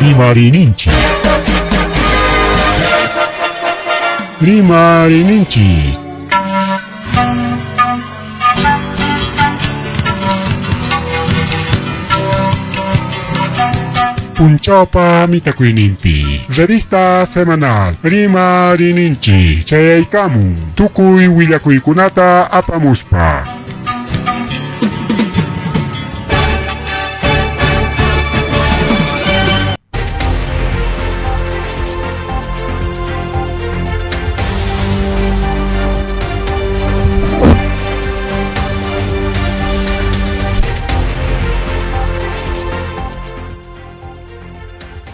Rimarininchik. Rimarininchik. Punchawpa mitakuyninpi Revista semanal Rimarininchik chayaykamun tukuy willakuykunata apamuspa.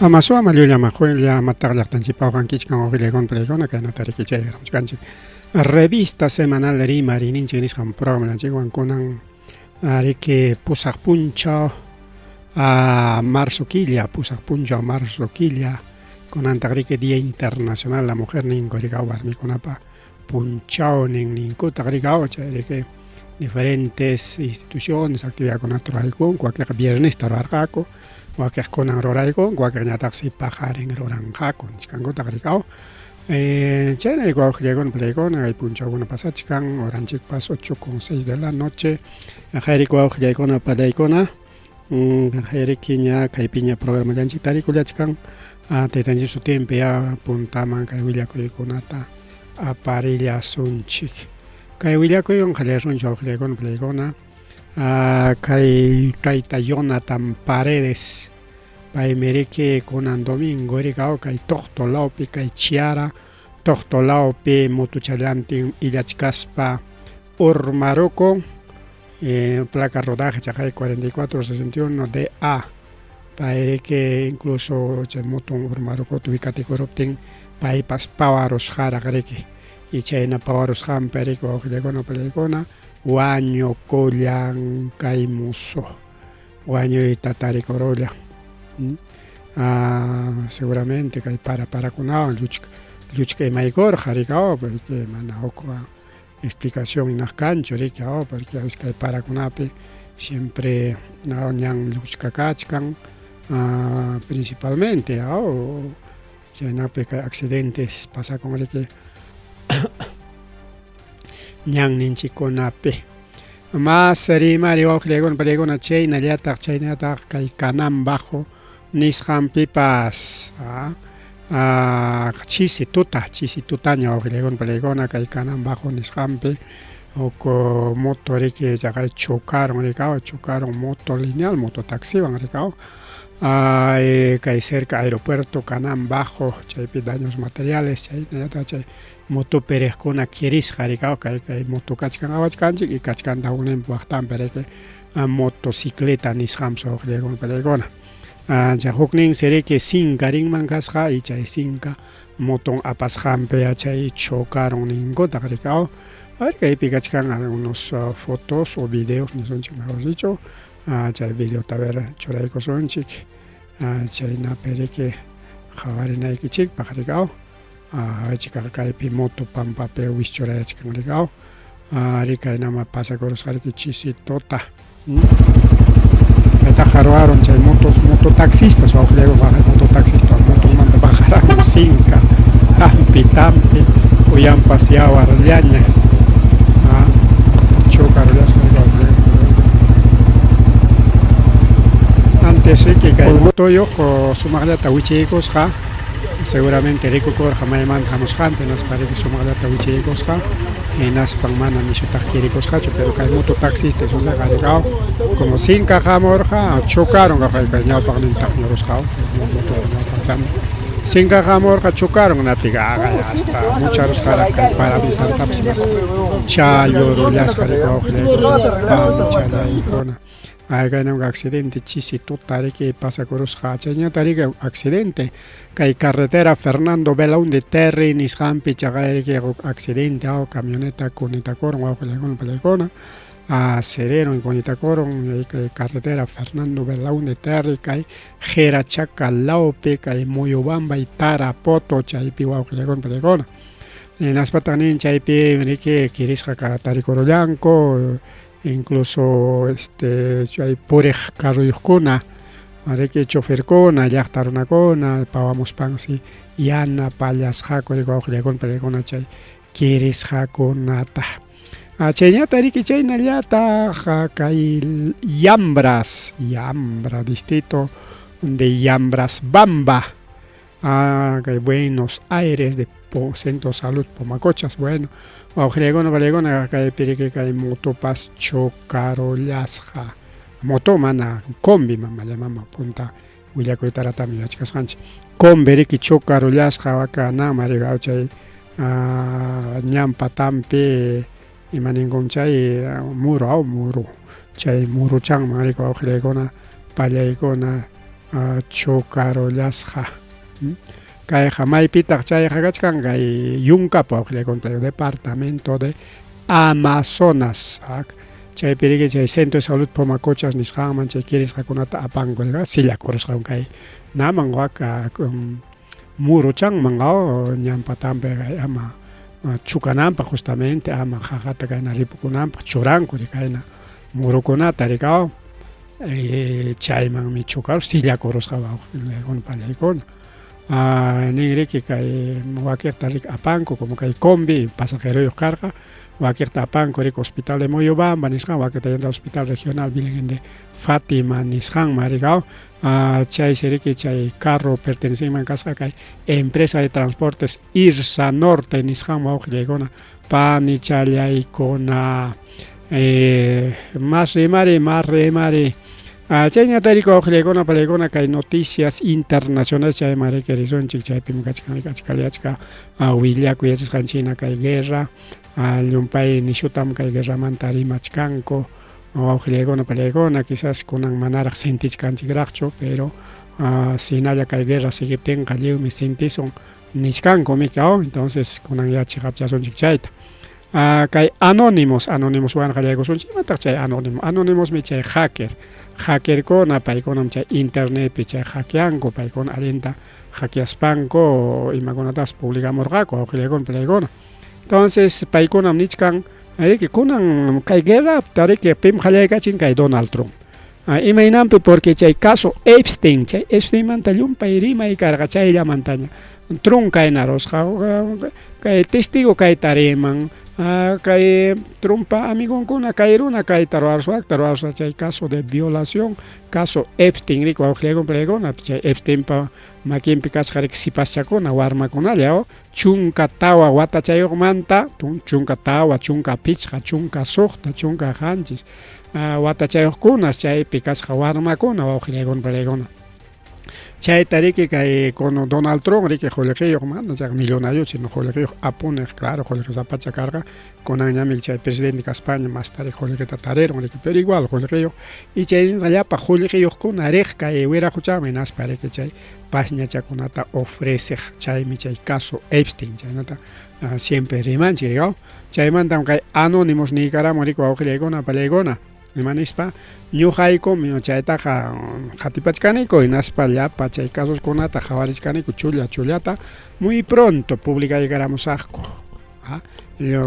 Ama suama llulla majuella amataq llaqtanchikpa uqankichkan uqillaykuna palaykuna kaynata riki chayaramuchkanchik revista semanal Rimariyninchik nisqan programanchikwan kunan riki pusaq punchaw marzo killa pusaq punchaw marzo killa kunantaq riki Día Internacional la Mujer ninku riki warmikunapa punchawnin ninkutaq riki chay riki diferentes instituciones actividadkunata ruraykunku wakinqa viernesta rurarqaku wakiq kunan ruraykunku wakiqñataqsi paqarin ruranqaku nichkankutaq riki Chayrayku wawqillaykuna palaykuna kay punchawkuna pasachkan horanchikpas ocho con seis de la noche qayriki wawqillaykuna palaykuna qayriki ña kaypiña programallanchik tarikullachkan taytanchik sutinpi ya puntaman kay willakuykunata aparillasunchik kay willakuywan qallarisunchik wawqillaykuna palaykuna kay tayta Jonathan Paredes Paymi riki kunan domingo rikaw kay Toqto lawpi kay Chiara Toqto lawpi motuchallantin illachkaspa urmarukun placa rodaje chaqay 4461 DA pay riki incluso chay motun urmarukutin wikatikuruptin paypas pawarusqaraq riki y chayna pawarusqanpi riki wawqillaykuna pallaykuna wañukullan kay musu. Wañuyta tarikurulla. Seguramente kay para parakunawan lluchka lluchka imaykurqa riki aw porque mana huk explicación hinaq kanchu riki aw porque a veces kay parakunapi siempre ñan lluchka kachkan principalmente aw chaynapi kay accidentes pasakun riki ñanninchikkunapi. Mas rimari wawqillaykuna pallaykuna chaynallataq chaynallataq kay Canán Bajo nisqanpipas chisi tuta chisi tutaña wawqillaykuna pallaykuna kay Canán Bajo nisqanpi huk moto riki chaqay chocaron rikaw chocaron moto lineal moto taxiwan rikaw kay cerca aeropuerto Canán Bajo chaypi daños materiales chaynallataq chay Motopi riqkuna kirisqa rikaw kay kay moto kachkan awachkanchik y kachkantaq hukninpa waqtanpi riki motocicleta nisqanpas wawqillaykuna pallaykuna. Chay hukninsi riki sinka rinman kasqa y chay sinka moton apasqanpi chay chocaron ninkutaq rikaw. A ver kaypi kachkan algunos fotos o videos nisunchik mejor dicho chay videota a ver churaykusunchik chaynapi riki qhawarinaykichikpaq rikaw. Achkaqa kaypi moto pampapi wischurayachkan rikaw. Ari kaynama pasakurusqariki chisi tuta. Kaytaqa ruwarun chay moto mototaxistas wawqillayku mototaxista motonmanta bajaranku sinka hampi tampi uyanpas yawarllaña chocarullasqa antes riki kay motoyuq sumaqllata wichiykusqa Seguramente rikukurqa maymanta hamusqanta hinaspa riki sumaqllata wichiykusqa hinaspan mana nishutaq kirikusqachu pero kay moto taxista esosaqa rikaw como sinka hamurqa chocaron kay ñawpaqninta taqñurusqa moto ñawpaqchanta sinka hamurqa chocaron napiqa hasta mucharusqaraq kay parabrisartapas hinaspa challurullasqa rikaw panchalaykuna. Kaynam accidente chisi tuta riki pasakurusqa chayñata riki accidente kay carretera Fernando Belaunde Terry nisqanpi chaqay riki huk accidente aw camioneta kunitakurun wawqillaykuna pallaykuna acereron kunitakurun kay carretera Fernando Belaunde Terry kay Jerachaca lawpi kay Moyobamba y Tarapoto chaypi wawqillaykuna pallaykuna hinaspataq nin chaypi riki kirisqa tarikurullanku Incluso este chay puriq carroyuqkuna Riki choferkuna, llaqta runakuna pawamuspansi yanapallasqaku riki wawqillaykuna paykuna chay kirisqakunata. Chayñata riki chaynallataq kay Yambras, Yambra distrito de Yambras Bamba, kay Buenos Aires de Centro Salud Pomacochas, bueno, wawqillaykuna paykuna kaypi riki kay motopas chocarollasqa, moto mana combi mamalla mama punta willakuytaratami yachkasqanchik, combi riki chocarollasqa waka nama riki chay ñan patanpi ima ninkum chay muro aw muro chay muruchanman riki wawqillaykuna pallaykuna chocarollasqa. Kayqa maypitaq chayqa kachkan kay Yunkapa wawqillaykuna departamento de Amazonas. Chaypi riki chay Centro de Salud Pomacochas nisqanman chay kirisqakunata apanku sillakurusqan kay naman waka muruchanman ñan patanpi ama chukananpaq justamente ama qaqata kayna ripukunanpaq churanku kayna murukunata rikaw chaymanmi chukarus sillakurusqa wawqillaykuna pallaykuna. Nin riki kay wakiqta riki apanku como kay combi pasajeroyuq karqa wakiqta apanku riki hospital de Moyobamba nisqan wakiqta yanta hospital regional Virgen de Fátima nisqanman rikaw chaysi riki chay carro pertenecinman kasqa kay empresa de transportes Irsa Norte nisqanman wawqillaykuna panichallaykuna. Mas rimari, mas rimari. Chayñata riki wawqillaykuna palaykuna kay noticias internacionales chayman riki risunchik chaypim kachkan achkalla achka willakuy yachasqanchik kay guerra llumpay nishutam kay guerramanta rimachkanku wawqillaykuna palaykuna quizás kunan manaraq sentichkanchikraqchu pero sinalla kay guerra seguiptinqa lliwmi sentisun nichkanku miki entonces kunan ya chiqapchasunchik chayta. Kay anónimos, anónimoswan qallaykusunchik imataq chay anónimo, anónimosmi chay hacker, hackerkuna paykunam chay internetpi chay hackeanku paykuna allinta hackeaspanku imakunatapas publicamurqaku wawqillaykuna palaykuna. Entonces paykunam nichkan riki kunan kay guerrata riki pim qallaykachin kay Donald Trump. Imaynanpi porque chay caso Epstein, chay Epsteinmanta llumpay rimay karqa chayllamantaña Trump kaynarusqa kay testigo kayta riman kay Trumpa amigonkuna kay runa kayta ruwarusqa wakta ruwarusqa chay caso de violación caso Epstein riki wawqillaykuna palaykuna chay Epsteinpa makinpi kasqa riki sipaschakuna warmakunalla 14 watachayuqmanta 14, 15, 16, 17 watachayuqkunas chaypi kasqa warmakuna wawqillaykuna palaykuna. Chayta riki kay con Donald Trump riki qullqiyuq mana chayqa millonariochu sino qullqiyuq apuniq claro qullqisapacha karqa kunanñami chay presidente kaspaña masta riki qullqita tarirun riki pero igual qullqiyuq y chay llapa qullqiyuqkuna riq kay wiraquchaman hinaspa riki chay pasñachakunata ofreceq chaymi chay caso Epstein chaynata siempre rimanchik rikaw chaymantam kay anónimos niykaramun riki wawqillaykuna pallaykuna ima nispa ñuqaykum chaytaqa qatipachkaniku hinaspa llapa chay casoskunata qhawarichkaniku chulla chullata muy pronto publicaykaramusaqku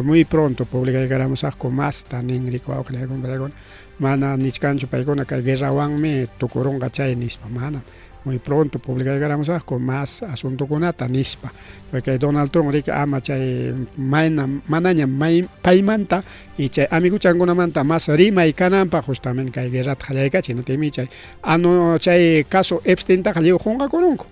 muy pronto publicaykaramusaqku masta nin riki wawqillaykuna pallaykuna mana nichkanchu paykuna kay guerrawanmi tukurunqa chay nispa mana muy pronto publicaykaramusaqku más asuntokunata nispa porque Donald Trump riki ama chay mayna manaña may paymanta y chay amiguchankunamanta más rimay kananpaq justamente kay guerrata qallaykachin hinaptinmi chay ano chay caso Epsteintaqa lliw qunqakurunku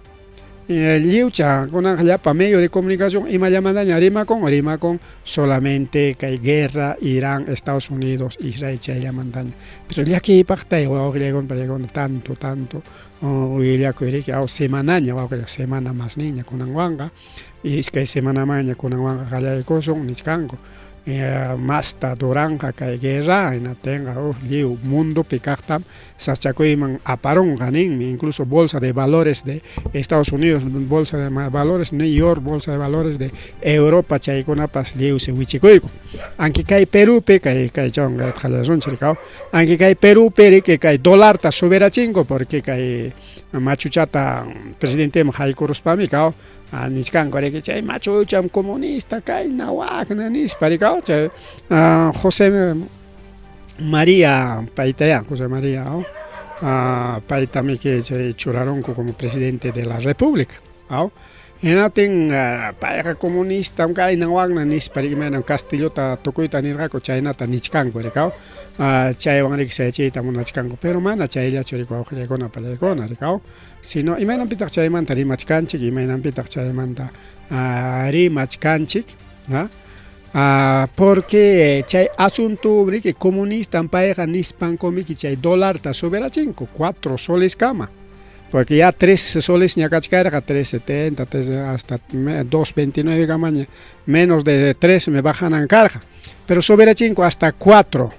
lliwcha kunanqa llapa medio de comunicación imallamantaña rimakun rimakun solamente kay guerra Irán, Estados Unidos, Israel chayllamantaña pero llakiypaqtay wawqillaykuna pallaykuna tanto tanto willakuy riki aw semanaña wawqilla semana masninña kunanwanqa iskay semanamanña kunanwanqa qallaykusun nichkanku masta duranqa kay guerra hinaptinqa lliw mundopi kaqtam sasachakuyman aparunqa ninmi incluso bolsa de valores de Estados Unidos, bolsa de valores New York, bolsa de valores de Europa chaykunapas lliwsi wichikuyku aunque kay Perúpi kay kaychawan qallasunchik rikaw aunque kay Perúpi riki kay dolarta subirachinku porque kay machuchata presidenteman haykuruspami kaw nichkanku riki chay machucham comunista kayna wakna nispa rikaw chay José María paytaya José María. Paytamiki chay churarunku como presidente de la república. Aw? Hinaptin payqa comunistam kaynan waknan nispa riki imaynam Castillota tukuyta nirqaku chaynata nichkanku riki aw? Chaywan riki sayachiyta munachkanku pero mana chayllachu riki wawqillaykuna pallaykuna riki aw? Sino imaynanpitaq chaymanta rimachkanchik imaynanpitaq chaymanta rimachkanchik porque chay asunto riki comunistam payqa nispankumiki chay dolarta subirachinku 4 soleskama. Porque ya 3 solesña kachkarqa, 3.70, 3, hasta 2.29 kamaña, menos de 3 me bajanan karqa. Pero subirachinku hasta 4,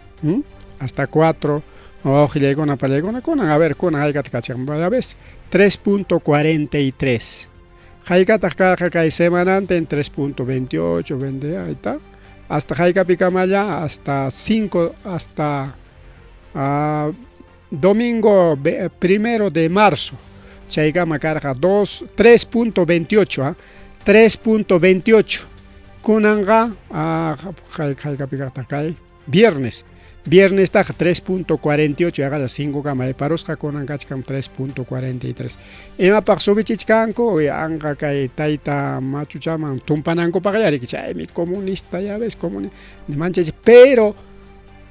hasta 4, wawqillaykuna pallaykuna, kunan a ver, kunan haykata kachkan, ya ves, 3.43. Haykataq karqa kay semanantin 3.28, 20, ahí está. Hasta haykapikamalla, hasta 5, hasta domingo primero de marzo, chaykama karqa 2, 3.28, 3.28. Kunanqa haykapi kaqtaq kay viernes. Viernestaqa 3.48 yaqalla 5 kama ayparusqa, kunan kachkan 3.43. Imapaq subichichkanku? Anqa kay tayta machuchaman tumpanankupaq riki, chaymi comunista, ya ves, comunista, manchachi, pero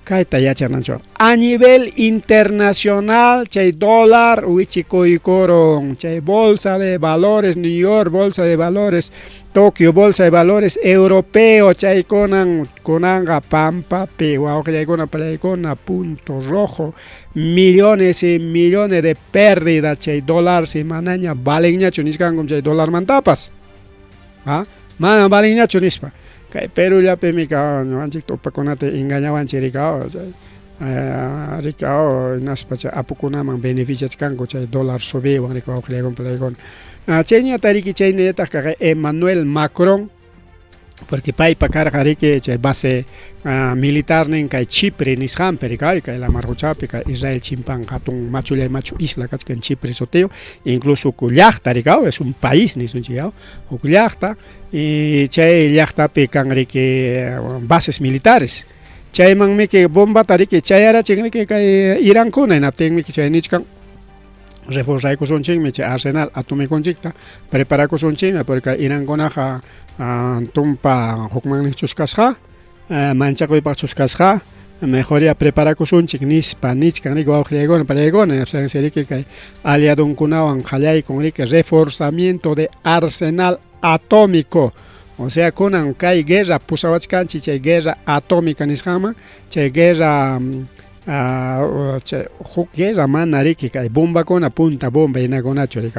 kayta yachananchik a nivel internacional chay dólar wichikuykurun, chay bolsa de valores New York, bolsa de valores Tokio, bolsa de valores europeo, chay kunan kunanqa pampapi wawqillaykuna pallaykuna punto rojo, millones y millones de pérdida chay dólar si manaña valenñachu nichkankum chay dólarmantapas, mana valenñachu nispa. Kay Perú llapimi ñuqanchik tupakunata engañawanchik riki chay riki hinaspa chay apukunaman beneficiachkanku chay dólar subiywan riki wawqillaykuna pallaykuna. Chayñata riki chaynallataq kaq Emmanuel Macron, porque paypa karqa riki chay base militarnin kay Chipre nisqanpi riki, kay lamar quchapi, kay Israel chimpan hatun machullay machu isla kachkan Chipre sutiyuq, incluso huk llaqta riki, es un país nisunchik, huk llaqta, y chay llaqtapi kan riki bases militares. Chaymanmiki bombata riki chayarachin riki kay Irankuna, hinaptinmiki chay nichkan reforzaykusunchikmi chay arsenal atomiconchikta, preparakusunchikmi, porque Irankunaqa tumpa hukmanninchus kasqa, manchakuypaqchus kasqa, mejor ya preparakusunchik nispa nichkan riki wawqillaykuna pallaykuna. Riki kay aliadonkunawan qallaykun riki reforzamiento de arsenal atómico. O sea, kunan kay guerra pusawachkanchik chay guerra atómica nisqanman, chay guerra chay huk guerra mana riki kay bombakuna punta bomba hinakunachu riki,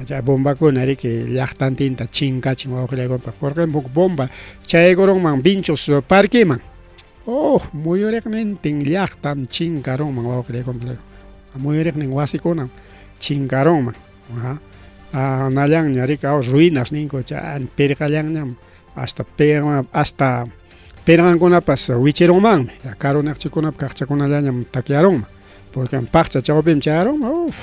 chay bombakuna riki llaqtantinta chinkachin wawqillaykuna. Por ejemplo, huk bomba chayaykurunman Vinchos parqueman, oh, muyuriqnintin llaqtam chinkarunman wawqillaykuna, muyuriqnin wasikunam chinkarunman. Anallanña riki, ruinas ninku, chay pirqallanñam hasta hasta pirqankunapas wichirunmanmi, karuniqchikunapa kaqchakunallañam takyarunman, porque paqcha chawpimi chayarunman, uf,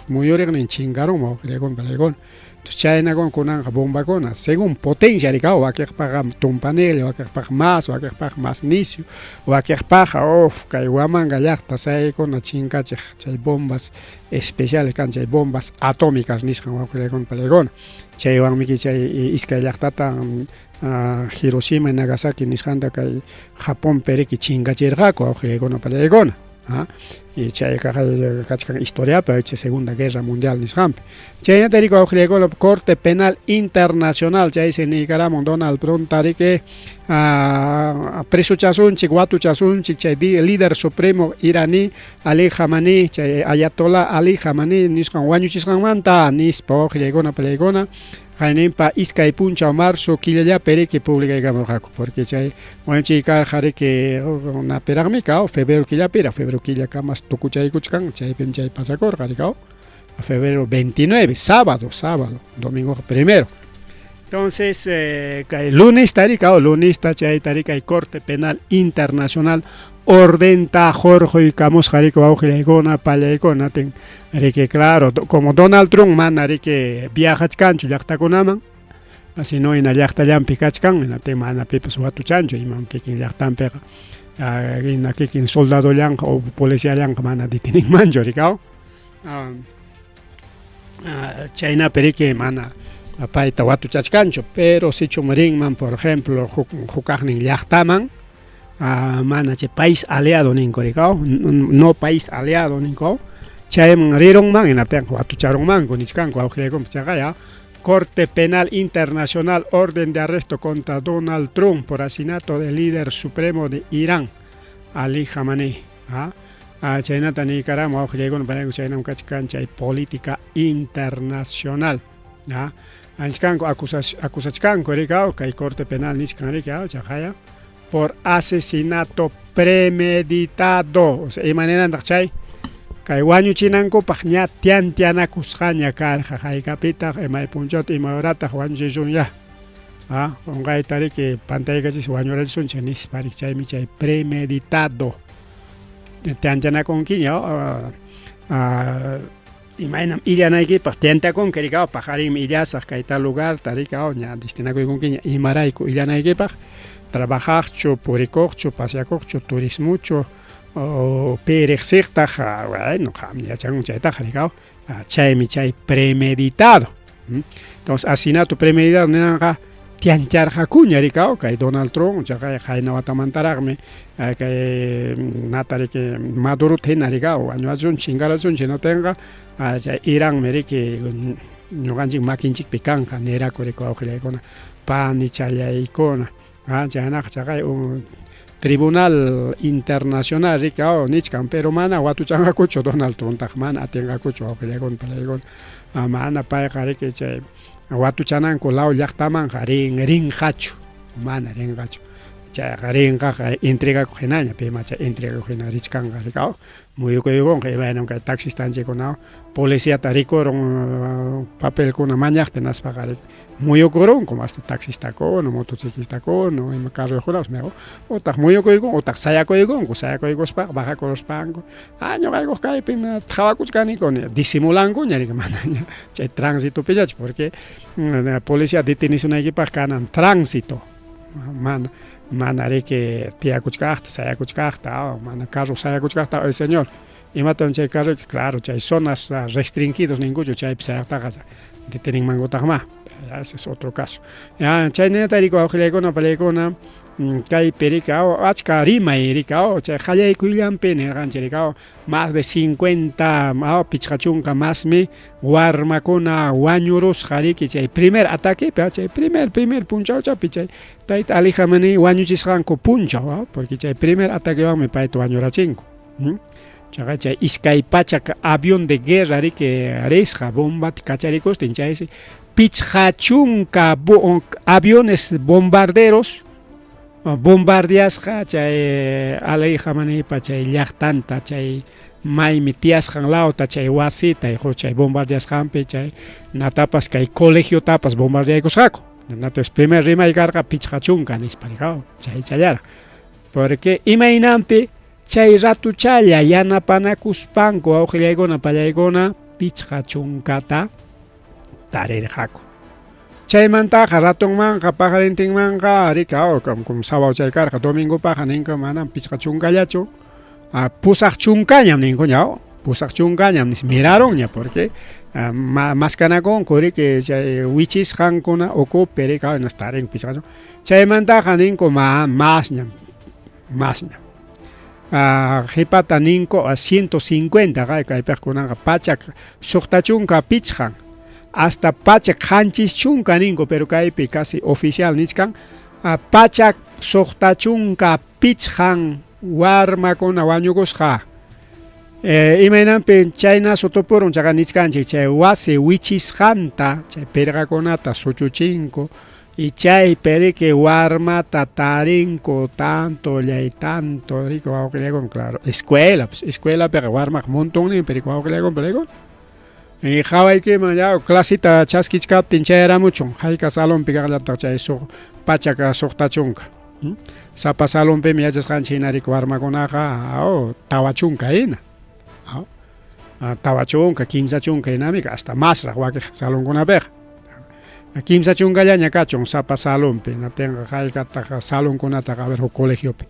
muyuriqnin chinkarunman wawqillaykuna pallaykuna. Chaynakuna kunanqa bombakuna según potencia riki, wakiqpaqqa tumpanilla, wakiqpaq más, wakiqpaq más nisyu, wakiqpaqqa uf, kay Huamanga llaqta sayaykuna chinkachiq chay bombas especiales kan, chay bombas atómicas nisqan wawqillaykuna pallaykuna. Chaywanmiki chay iskay llaqtata Hiroshima y Nagasaki nisqanta kay Japonpi riki chinkachirqaku wawqillaykuna pallaykuna. Y chayqa kachkan historiapi chay Segunda Guerra Mundial nisqanpi. Chaynata riki wawqillaykuna, Corte Penal Internacional chaysi niykaramun Donald Trump riki presochasunchik, watuchasunchik chay líder supremo iraní Ali Khamenei, chay Ayatollah Ali Khamenei nisqan wañuchisqanmanta nispa wawqillaykuna pallaykuna. Hayninpa 2 punchaw marzo killallapi riki publicaykamurqaku, porque chay wañuchiy karqa riki napiraqmi ka febrero killapiraq, febrero killakamas tukuchaykuchkan, chaypim chay pasakurqa riki, febrero 29, sábado, sábado, domingo primero. Entonces, kay lunesta riki, lunesta chayta riki kay Corte Penal Internacional ordenta hurquykamusqa riki wawqillaykuna pallaykuna tin riki, claro, como Donald Trump mana riki viajachkanchu llaqtakunaman, sino hina llaqtallanpi kachkan, hinaptin mana pipas watuchanchu imam kikin llaqtanpiqa. Hina kikin soldadollanqa o policiallanqa mana detininmanchu rikaw. Chaynapi riki mana payta watuchachkanchu, pero sichum rinman por ejemplo hukaqnin llaqtaman, mana chay país aliado ninku rikaw, no país aliado ninku, chayman rirunman hinaptinqa watucharunmanku nichkanku awqillaykunpas chayqa ya. Corte Penal Internacional, orden de arresto contra Donald Trump por asesinato del líder supremo de Irán, Ali Khamenei. Chaynata niykaramu awqillaykuna payku chaynam kachkan chay política internacional. Anchkanku acusachkanku rikaw kay Corte Penal nichkan rikaw chaqaya por asesinato premeditado. O sea, imaninantaq chay? Kay wañuchinankupaq ña tiantianakusqaña karqa haykapitaq imay punchawta ima horataq wañuchisun ya. Qunqayta riki pantaykachis wañurachisunchik nispa riki chaymi chay premeditado. Tiantianakunkiña imaynam illanaykipaq tiantakunki rikaw paqarinmi illasaq kay tal lugarta rikaw ña destinakuykunkiña imarayku illanaykipaq trabajaqchu purikuqchu paseakuqchu turismuchu o pi riqsiqtaq bueno qam yachanku chaytaqa rikaw chaymi chay premeditado. Entonces asesinato premeditado ninanqa tiancharqakuña rikaw kay Donald Trump chaqay qayna watamantaraqmi kay nata riki Madurota hina rikaw wañuasunchik chinkarasunchik hinaptinqa chay Iranmi riki ñuqanchik makinchikpi kanqa niraku riki wawqillaykuna panichallaykuna chaynaqa chaqay Tribunal Internacional rikaw nichkan pero mana watuchanqakuchu Donald Trumptaqa mana atinqakuchu wawqillaykuna panallaykuna mana payqa riki chay watuchananku law llaqtamanqa rinqachu mana rinqachu chayqa rinqaqa entregakuq hinaña pima chay entregakuq hina richkanqa rikaw muyukuykunqa imaynam kay taxistanchikkunawan policiata rikurun papelkuna mañaqta hinaspaqa riki muyukurunku hasta taxistakuna motociclistakuna ima carroyuqkunapas utaq muyukuykunku utaq sayakuykunku sayakuykuspaqa bajakuruspanku ñuqaykuq kaypim qhawakuchkaniku disimulankuña riki manaña chay transitopiñachu porque policía detenisunaykipaq kanan tránsito mana mana riki tiyakuchkaqta sayakuchkaqta mana carro sayakuchkaqta oye señor imatam chay carroyki claro chay zonas restringidos ninkuchu chaypi sayaqtaqa deteninmankutaqmá ese es otro caso. Chaynata riki wawqillaykuna panallaykuna kaypi rikaw achka rimay rikaw chay qallaykuyllapi nirqanchik rikaw más de 50 50 masmi warmakuna wañurusqa riki chay primer ataquepi chay primer punchawchapi chay tayta Ali Khamenei wañuchisqanku punchaw porque chay primer ataquewanmi payta wañurachinku. Chaqa chay 200 avión de guerra riki risqa bombata kacharikustin chaysi 50 aviones bombarderos bombardeasqa chay Ali Khameneipa chay llaqtanta chay maymi tiyasqan lawta chay wasita chay bombardeasqanpi chay natapas kay colegiotapas bombardeaykusqaku. Entonces primer rimay karqa 50 nispa rikaw chay challaraq porque imaynanpi chay ratuchalla yanapanakuspanku wawqillaykuna pallaykuna 50ta tarirqaku. Chaymantaqa ratunmanqa paqarintinmanqa rikaw como sábado chay karqa domingopaqa ninku manam 50llachu 80ñam ninku ña 80ñam mirarunña porque maskanakunku riki chay wichisqankuna ukupi rikaw tarin 50. Chaymantaqa ninku masñam masñam. Qhipata ninku 150 kaypiqa kunanqa 165 hasta 170 ninku pero kaypi casi oficial nichkan 165 warmakuna wañukusqa. Imaynanpi chayna sutupurun chaqa nichkanchik chay wasi wichisqanta chay pirqakunata suchuchinku y chaypi riki warmata tarinku tanto llay tanto riki wawqillaykuna claro escuela pues escuelapiqa warmaqa montonninpi riki wawqillaykuna panallaykuna y qhawaykiman ya clasita chaskichkaptin chayaramuchun hayka salonpi kaqllataq chay 160 sapa salonpimi yachasqanchik hina riki warmakunaqa 40 hina 40 30 hinami hasta masraq wakiq salonkunapiqa 30 kachun sapa salonpi hinaptinqa haykataq salonkunataqa a ver huk colegiopi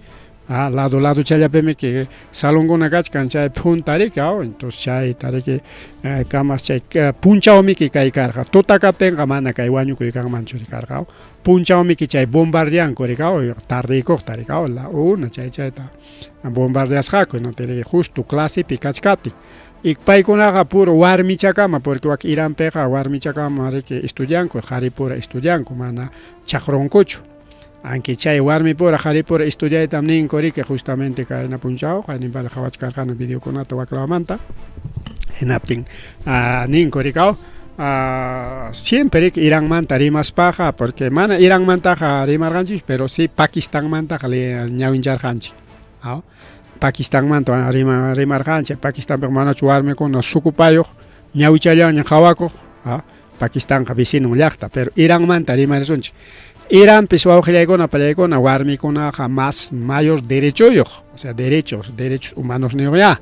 Lado ladochallapimi que salonkuna kachkan chay punta riki, entonces chayta riki kamas chay punchawmiki kay karqa, tuta kaptinqa mana kay wañukuy kanmanchu karqa, punchawmiki chay bombardeanku riki, tardeykuqta riki, la una chay chayta bombardeasqaku, no justo clasepi kachkaptin. Y paykunaqa puro warmichakama, porque wak Iranpiqa warmichakama riki estudianku, qharipura estudianku, mana chaqrunkuchu. Aunque chay warmipura qharipura estudiaytam ninku riki justamente kayna punchaw, qayninpalla qhawachkarqani videokunata waklawmanta. Hinaptin ninku riki, siempre riki Iranmanta rimaspaqa, porque mana Iranmantaqa rimarqanchik, pero sí Pakistanmantaqa ñawincharqanchik. Pakistanmanta rimarqanchik, Pakistanpiqa manachu warmikuna sukupayuq, ñawichallaña qhawakuq, Pakistanqa vecinon llaqta, pero Iranmanta rimarisunchik. Iranpis wawqillaykuna pallaykuna warmikunaqa más mayor derechoyuq, o sea, derechos, derechos humanos niyuqya.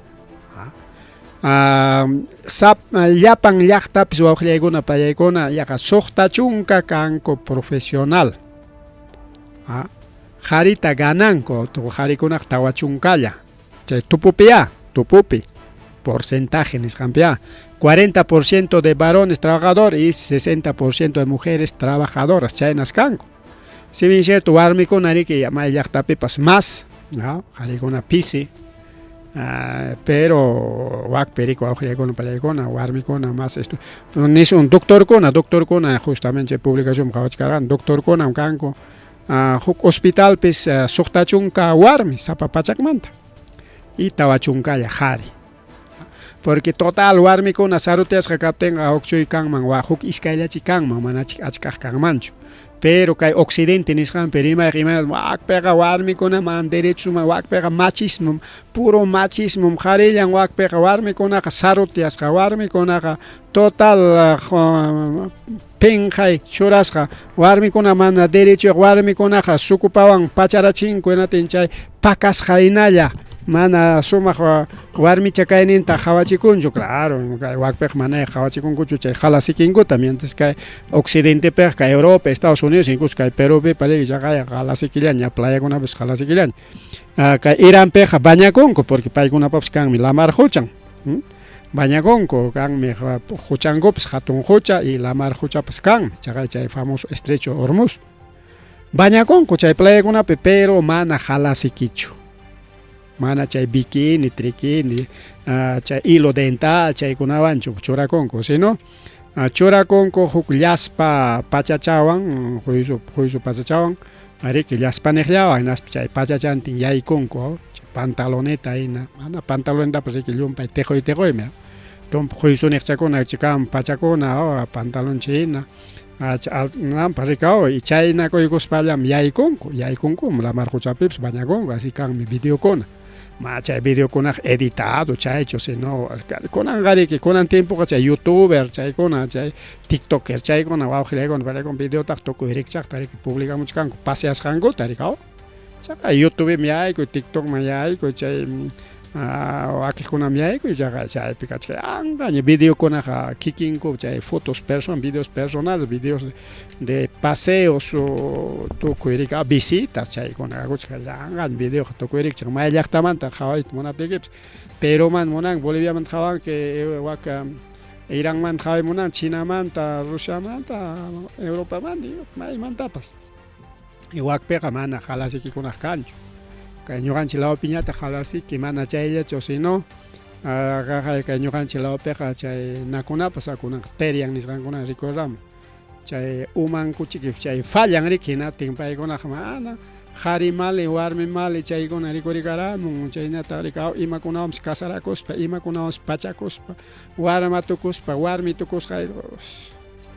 Llapan llaqtapis wawqillaykuna pallaykuna yaqa 60 kanku profesional. Qharita gananku, qharikunaq 40kalla. Chay tupupiya, tupupi, porcentaje nisqanpiya. 40% de varones trabajadores y 60% de mujeres trabajadoras, chaynas kanku. Si bien cierto, warmikuna riki may llaqtapipas más, ¿no? Qharikuna pisi, pero wakpi riki wawqillaykuna pallaykuna warmikuna más esto. Nisun doctorkuna, doctorkuna justamente publicación qhawachkarqani, doctorkunam kanku, huk hospitalpis 60 warmi sapa pachakmanta y 40kalla qhari. Porque total warmikuna sarutyasqa kaptinqa huk chuy kanman, huk iskayllachi kanman, manachik achkaq kanmanchu. Pero kay occidente nisqanpi rimayqa ima wakpiqa warmikuna man derechos wakpiqa machismo, puro machismo, qharillan wakpiqa warmikunaqa sarutyasqa, warmikunaqa total pinqay churasqa, warmikuna mana derechoyuq, warmikunaqa sukupawan pacharachinku, hinatin chay pakasqa hinalla, mana sumaq warmicha kayninta qhawachikunchu, claro, kay wakpiqa mana qhawachikunkuchu chay qalasikinkuta, mientras kay occidentepiqa kay Europa, Estados Unidos, incluso kay Perupi chaqay qalasikillaña, playakunapis qalasikillaña. Kay Iranpiqa bañakunku, porque paykunapapas kanmi lamar quchan, bañakunku, kanmi quchankupis hatun qucha y lamar quchapas kanmi, chaqay chay famoso estrecho Hormuz. Bañakunku chay playakunapi, pero mana qalasikichu. Mana chay bikini, trikini, chay hilo dental chaykunawanchu churakunku, sino churakunku huk llaspa pachachawan, huysu pachachawan, ariki llaspaniqllawan, hinaspa chay pachachantin yaykunku, chay pantaloneta hina, mana pantalonetapas riki llumpay tiquy tiquymi, tumpa huysuniqchakuna kan pachakuna, pantalon hina, nampa rikaw, y chaynakuykuspallam yaykunku, yaykunkum lamar quchapipas bañakunku, así kanmi videokuna. Ma chay videokunaqa editado chaychu, sino kunanqa riki kunan tiempoqa chay youtuber chaykuna, chay tiktoker chaykuna wawqillaykuna paykuna videotaqa tukuy rikchaqta riki publicamuchkanku paseasqankuta riki, chaqa YouTubemi yaykuy, TikTokman yaykuy, chay wakiqkunam yaykuy, chaqa chaypi kachkan anqaña videokunaqa kikinku chay fotos person, videos personales, videos de paseos tukuy riki visitas chaykuna kakuchkan anqaña videoqa tukuy rikchaq may llaqtamanta qhawayta munaptiykipas, Perumanta munanki, Boliviamanta qhawanki, wak Iranmanta qhaway munanki, Chinamanta, Rusiamanta, Europamanta, maymantapas. Y wakpiqa mana qalasikikunaq kanchu. Kay ñuqanchik lawpiñataq qalasiki mana chayllachu, sino kay ñuqanchik lawpiqa chay nakunapas kunanqa terian nisqankuna rikuramun. Chay umankuchik chay fallan riki, hinaptin paykunaqa mana qhari mali, warmi mali chaykuna rikurikaramun, chaynata riki imakunawanpas casarakuspa, imakunawanpas pachakuspa, warma tukuspa, warmi tukusqa,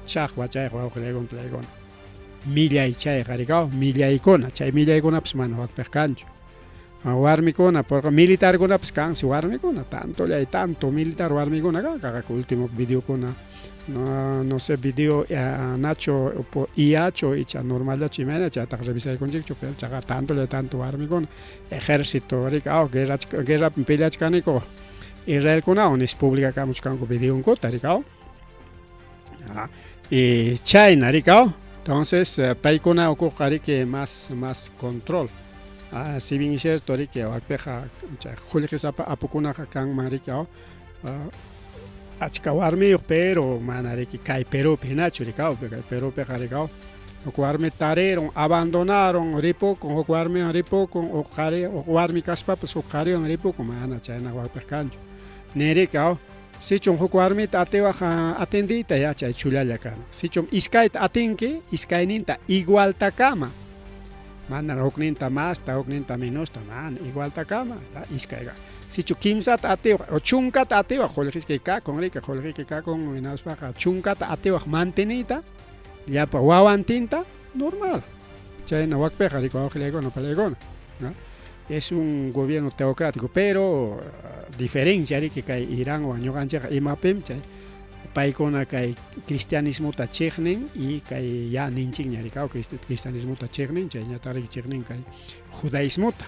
chaqwa chayqa wawqillaykuna pallaykuna. Millay chayqa rikaw, millaykuna, chay millaykunapas mana wakpiq kanchu. Warmikuna, porque militarkunapas kansi warmikuna, tantollay tanto militar warmikuna kan, kaqaka último videokuna, no, no sé video nacho IAcho icha normalllachu imayna chaytaqa revisaykunchikchu, pero chaqa tantollay tanto warmikuna, ejército rikaw, guerra guerrapi peleachkaniku Israelkunawan nispa publicakamuchkanku videonkuta rikaw. Y chayna rikaw, entonces paykuna ukuqa riki más, más control. Si bien es cierto riki wakpiqa chay qullqisapa apukunaqa kanman riki achka warmiyuq pero mana riki kay Perupi hinachu riki kay Perupiqa riki huk warmi tarirun abandonaron ripukun huk warmiwan ripukun huk qhari huk warmi kaspapas huk qhariwan ripukun mana chayna wakpiq kanchu niriki Sichum huk warmita atiwaq atendiyta yachay chullalla kana. Sichum iskayta atinki, iskayninta igualtakama. Mana hukninta masta, hukninta menosta, mana igualtakama, iskayqa. Sichu kimsata atiwaq o chunkata atiwaq qullqiyki kakun riki, qullqiyki kakun hinaspaqa chunkata atiwaq manteniyta, llapa wawantinta, normal. Chayna wakpiqa riki wawqillaykuna palaykuna. Es un gobierno teocrático, pero diferencia riki kay Iranwan ñuqanchikqa imapim chay paykuna kay cristianismota chiqnin y kay ya ninchikña riki cristianismota chiqnin chayñataq riki chiqnin kay judaísmota.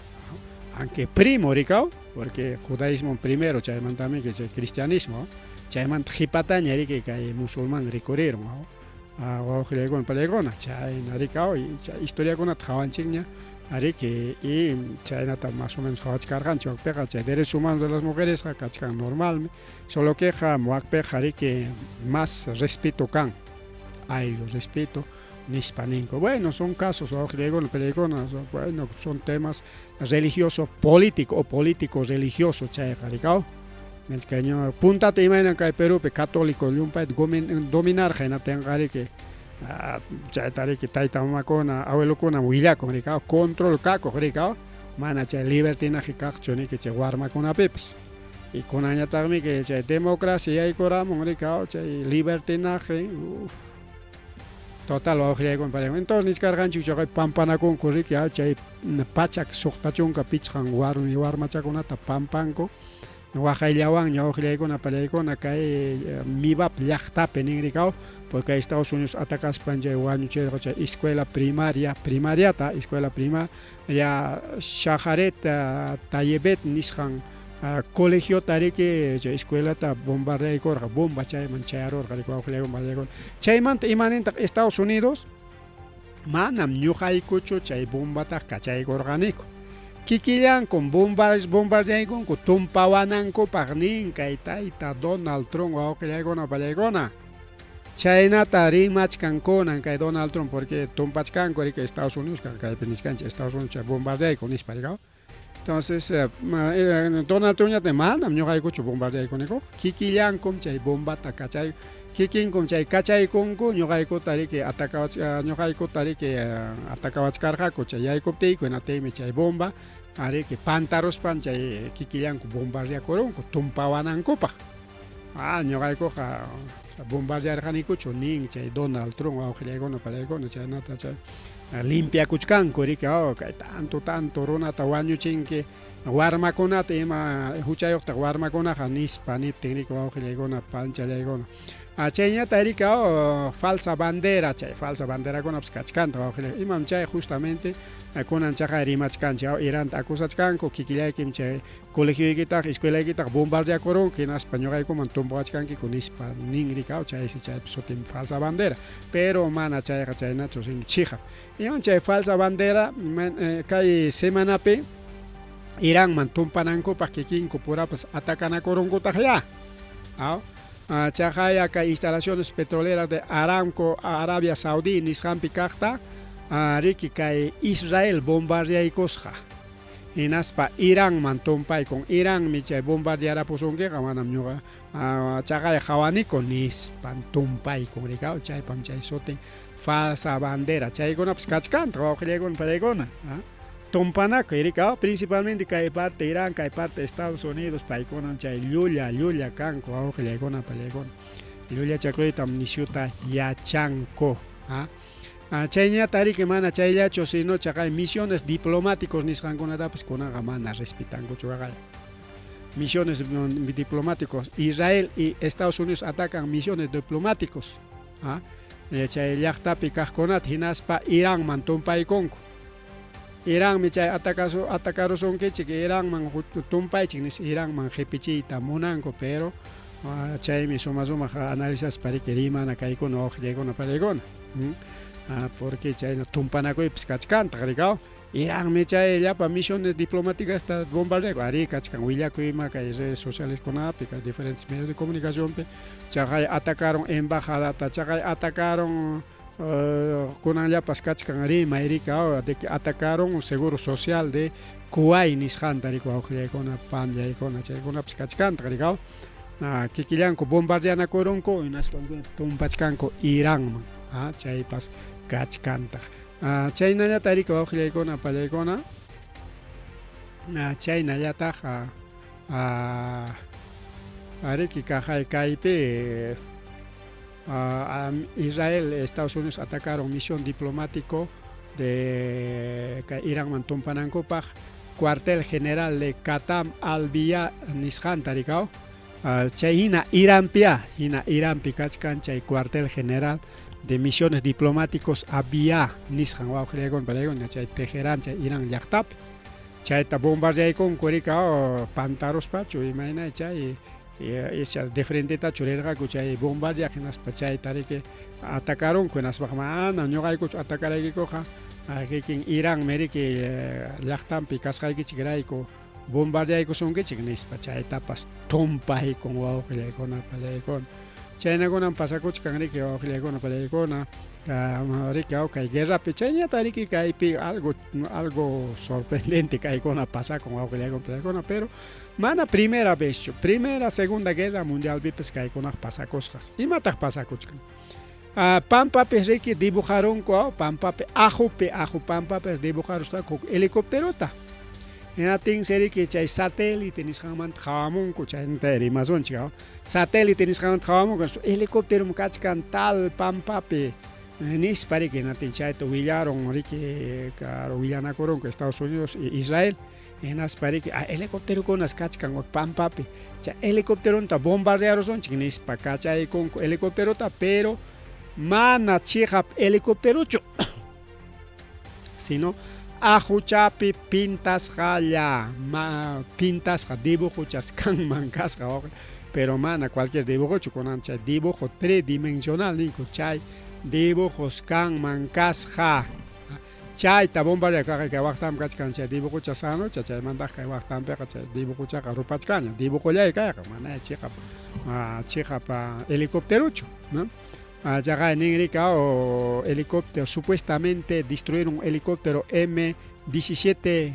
Aunque primo rikaw, porque judaísmo primero chaymantami chay cristianismo, chaymanta qhipataña riki kay musulmán rikurirun. Wawqillaykuna palaykuna chayna rikaw y chay historiakunata qhawanchikña ariki y chaynata más o menos qhawachkarqanchik wakpiqa chay derechos humanos de las mujeresqa kachkan normalmi solo queqa wakpiqa riki más respeto kan ayllu respeto nispa ninku bueno son casos wawqillaykuna palaykuna bueno son temas religioso político o político religioso chayqa rikaw puntata imaynan kay Perupi católico llumpayta dominarqa hinaptinqa riki chayta riki tayta mamakuna abuelokuna willakun rikaw control kakuq rikaw mana chay libertinaje kaqchu niki chay warmakunapipas y kunanñataqmi chay democracia yaykuramun rikaw chay libertinaje uf total wawqillaykuna palaykuna entonces nichkarqanchik chaqay pampanakunku riki chay pachak 65 warmi warmachakunata pampanku waqayllawanña wawqillaykuna palaykuna kay Mibap llaqtapi nin rikaw porque Estados Unidos atacaspan chay wañuchirqa chay escuela primaria primariata escuela primaria Shajaret Tayebet nisqan colegiota riki chay escuelata bombardeaykurqa bomba chayman chayarurqa riki wawqillaykuna palaykuna chaymanta imanintaq Estados Unidos manam ñuqaykuchu chay bombataqa kachaykurqaniku kikillankum bombardeaykunku tumpawanankupaq nin kay tayta Donald Trump wawqillaykuna palaykuna chaynata rimachkan kunan kay Donald Trump porque tumpachkanku riki Estados Unidos kaypi nichkanchik Estados Unidos chay bombardeayku nispa rikaw entonces Donald Trump manam ñuqaykuchu bombardeaykuniku kikillankum chay bombata kachay kikinkum chay kachaykunku ñuqaykuta riki atacawach ñuqaykuta riki atacawachkarqaku chay yaykuptiyku hinaptinmi chay bomba ariki pantaruspan chay kikillanku bombardeakurunku tumpawanankupaq ñuqaykuqa bombardearqanikuchu nin chay Donald Trump wawqillaykuna palaykuna chaynata chay limpiakuchkanku riki kay tanto tanto runata wañuchinki warmakunata ima huchayuqtaq warmakunaqa nispa niptin riki wawqillaykuna panchallaykuna chayñata riki falsa bandera chay falsa banderakunapas kachkanta wawqillay imam chay justamente kunan chaqay rimachkanchik Iranta acusachkanku kikillaykim chay colegioykitaq escuelaykitaq bombardeakurunki hinaspa ñuqaykuman tumpawachkankiku nispa nin rikaw chaysi chaypi sutin falsa bandera pero mana chayqa chaynachu sino chiqap iman chay falsa bandera kay semanapi Iranman tumpanankupaq kikinku purapas atacanakurunkutaq ya chaqaya kay instalaciones petroleras de Aramco Arabia Saudí nisqanpi kaqta riki kay Israel bombardeaykusqa hinaspa Iranman tumpaykun Iranmi chay bombardearapusunkiqa manam ñuqa chaqay qhawaniku nispan tumpaykun rikaw chaypam chay sutin falsa bandera chaykunapas kachkantaq wawqillaykuna palaykuna tumpanakuy rikaw principalmente kay parte Irán kay parte Estados Unidos paykunam chay llulla llulla kanku wawqillaykuna palaykuna llullachakuytam nisyuta yachanku chayñata riki mana chayllachu sino chaqay misiones diplomáticos nisqankunatapas kunanqa mana respetankuchu waqay misiones diplomáticos Israel y Estados Unidos atacan misiones diplomáticos chay llaqtapi kaqkunata hinaspa Iranman tumpaykunku Iranmi chay atacarusunkichik Iranman tumpaychik nispa Iranman qipichiyta munanku pero chaymi suma sumaq analizaspa riki rimana kaykuna wawqillaykuna palaykuna porque chayna tumpanakuypis kachkantaq rikaw. Iranmi chay llapa misiones diplomáticasta bombardeaku. Arí, kachkan willakuy ima kay redes socialeskunapi, kay diferentes medios de comunicacionpi, chaqay atacaron embajadata, chaqay atacaron kunanllapas kachkan rimay rika de que atacaron seguro social de Kuwait nisqanta rika wawqillaykuna, panllaykuna, chaykunapas kachkantaq rika. Kikillanku bombardeanakurunku hinaspa tumpachkanku Iranman, chaypas kachkantaq. Chaynallataq rika wawqillaykuna, pallaykuna, chaynallataq riki kaqay kaypi Israel, Estados Unidos atacaron misión diplomático de kay Iranman tumpanankupaq cuartel general de Katam al-Biya nisqanta rikaw. Chay hina Iranpiya, hina Iranpi kachkan chay cuartel general de misiones diplomáticos Abia nisqan wawqillaykuna pallaykuna chay Teherán chay Irán llaqtapi. Chayta bombardeaykunku rikaw pantaruspachu imayna chay icha de frentetachu rirqaku chay bombardeaq hinaspa chayta riki atacarunku hinaspaqa mana ñuqaykuchu atacaraykikuqa kikin Iranmi riki llaqtanpi kasqaykichikrayku bombardeaykusunkichik nispa chaytapas tumpaykun wawqillaykuna pallaykuna. Chaynakunam pasakuchkan riki wawqillaykuna pallaykuna riki kay guerrapi chayñata riki kaypi algo algo sorprendente kaykuna pasakun wawqillaykuna pallaykuna, pero mana primera vezchu, primera, segunda guerra mundialpipas kaykunaqa pasakusqas. Imataq pasakuchkan? Pampapi riki dibujarunku, pampapi ajupi, aju pampapi dibujarusqaku huk helicópterota. Hinaptinsi riki chay satélite nisqanmanta qhawamunku, chaynata rimasunchik, satélite nisqanmanta qhawamunku, helicópterom kachkan tal pampapi nispa riki, hinaptin chayta willarun riki, willanakurunku Estados Unidos y Israel. Hinaspa riki helicópterokunas kachkan wak pampapi, chay helicópteronta bombardearusunchik nispa kachaykunku helicópterota, pero mana chiqap helicópterochu, sino ajuchapi pintasqalla, pintasqa dibujochas kanman kasqa, pero mana cualquier dibujochu, kunan chay dibujo tridimensional ninku, chay dibujos kanman kasqa. Chayta bombardea kay waqtam kachkan chay dibujocha sanucha, chaymantaq kay waqtanpiqa chay dibujochaqa rupachkanña, dibujollay kayqa, mana chiqap chiqap helicópterochu, ¿no? Chaqay nin rika helicóptero, supuestamente destruyeron un helicóptero M17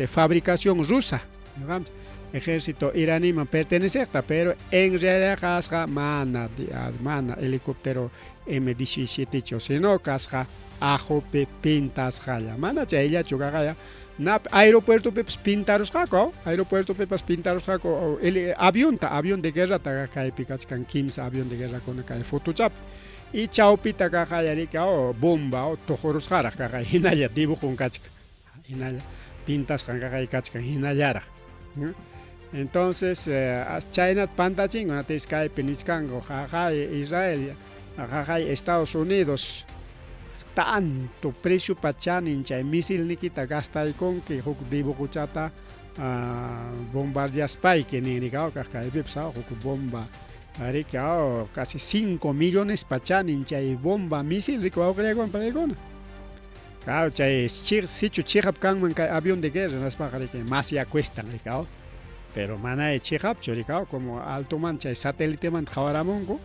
fabricación rusa, digamos, ejército iraníman pertenecekta, pero en realidad kasqa mana mana helicóptero M17 chu, sino kasqa ajupi pintasqalla, mana chayllachu kaqaya, nap aeropuertopipas pintarusqaku, aeropuertopipas pintarusqaku avionta, avión de guerrata kaypi kachkan kimsa avión de guerrakuna kay fotochapi, y chawpita kaqaya rika bomba tuqurusqaraq kaqay hinalla dibujon kachkan, hinalla pintasqan kaqay kachkan hinallaraq. Entonces chaynata pantachinku, natis kaypi nichkanku jaqay Israel, jaqay Estados Unidos, tanto preciopa chanin chay misilnikita gastaykunki huk dibujochata bombardeaspayki nin rika kaq kaypipas huk bomba riki casi 5 millones pa chanin chay bomba misil riki wawqillaykuna pallaykuna. Claro, chay sichu chiqap kanman kay avión de guerra nispaqa riki más ya cuestan rika, pero mana chiqapchu rika, como altoman chay satelitemanta qhawaramunku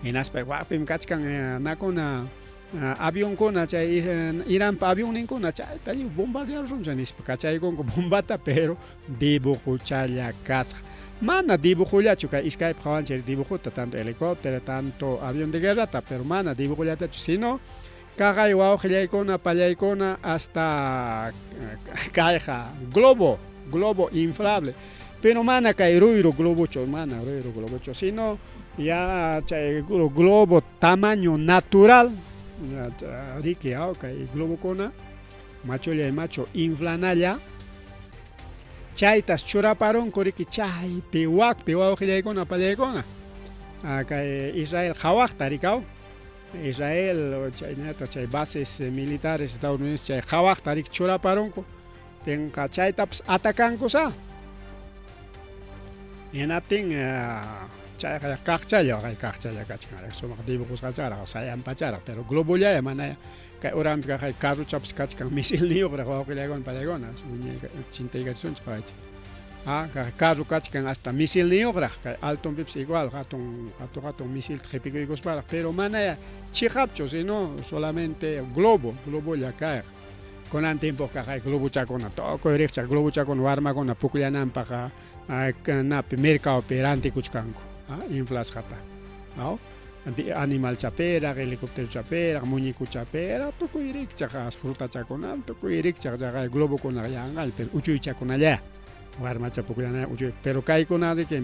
hinaspa waqpim kachkan nakuna avionkuna chay Iranpa avionninkuna chayta lliw bombardearusunchik nispa kachaykunku bombata, pero dibujochalla kasqa. Mana dibujollachu kay iskaypi qhawanchik dibujota, tanto helicóptero, tanto avión de guerrata, pero mana dibujollatachu, sino kaqay wawqillaykuna pallaykuna hasta kayqa globo, globo inflable, pero mana kay ruyru globochu, mana ruyru globochu, sino ya chay globo tamaño natural riki kay globokuna machullay machu inflanalla, chaytas churaparunku riki chaypi wakpi wawqillaykuna pallaykuna kay Israel qhawaqta rikaw, Israel chaynata chay bases militares estadounidenses chay qhawaqta riki churaparunku, tinqa chaytapas atakankusa. Hinaptin Chayqa kaqchalla waqay kaqchalla kachkan sumaq dibujosqacharaq sayanpacharaq pero globollaya mana kay uranpi kaqay carrochapas kachkan misilniyuqraq wawqillaykuna pallaykuna wiñay chintaykachisunchik qawaychik ah carro kachkan hasta misilniyuqraq kay altonpipas igual hatun hatun hatun misilta qhipikuykusparaq pero manaya chiqapchu sino solamente globo globolla kayqa kunan tiempoqa kay globochakuna tukuy riqchaq globochakuna warmakuna pukllananpaq napi mercadopi rantikuchkanku inflasqata animalchapiraq helicópterochapiraq muñecochapiraq tukuy rikchaq frutachakuna tukuy rikchaq chaqay globokunaqa yanqalla pero uchuychakunalla warmacha pukllana uchuy pero kaykuna riki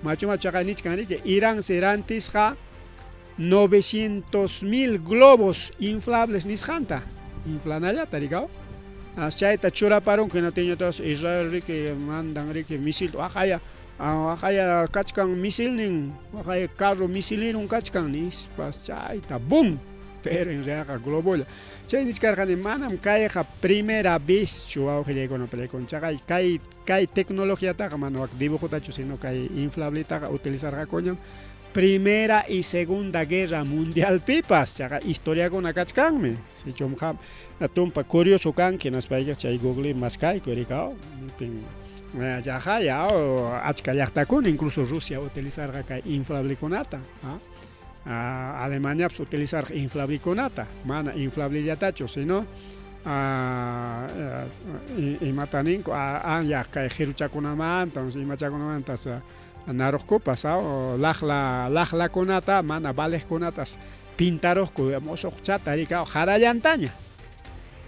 machu machu chaqay nichkan riki Iransi rantisqa 900 mil globos inflables nisqanta inflanallata rikaw chayta churaparunku hinaptinñataq Israel riki mandan riki misil waqaya waqaya kachkan misilnin waqaya carro misilirun kachkan nispas chayta bum pero en realidad globolla chay nichkarqani manam kayqa primera vezchu wawqillaykuna pallaykuna chaqay kay kay tecnologiataqa mana wak dibujotachu sino kay inflabletaqa utilizarqakuñam Primera y Segunda Guerra Mundialpipas chaqa historiakuna kachkanmi sichum qam tumpa curioso kanki hinaspaykiqa chay Google maskaykuy rikaw chaqaya achka llaqtakuna incluso Rusia utilizarqa kay inflablekunata Alemaniapas utilizarqa inflablekunata mana inflablellatachu sino imata ninku anyaq kay qiruchakunamanta imachakunamanta naruqkupas laqla laqlakunata mana valeqkunatas pintaruqku musuqchata rikaw qarallantaña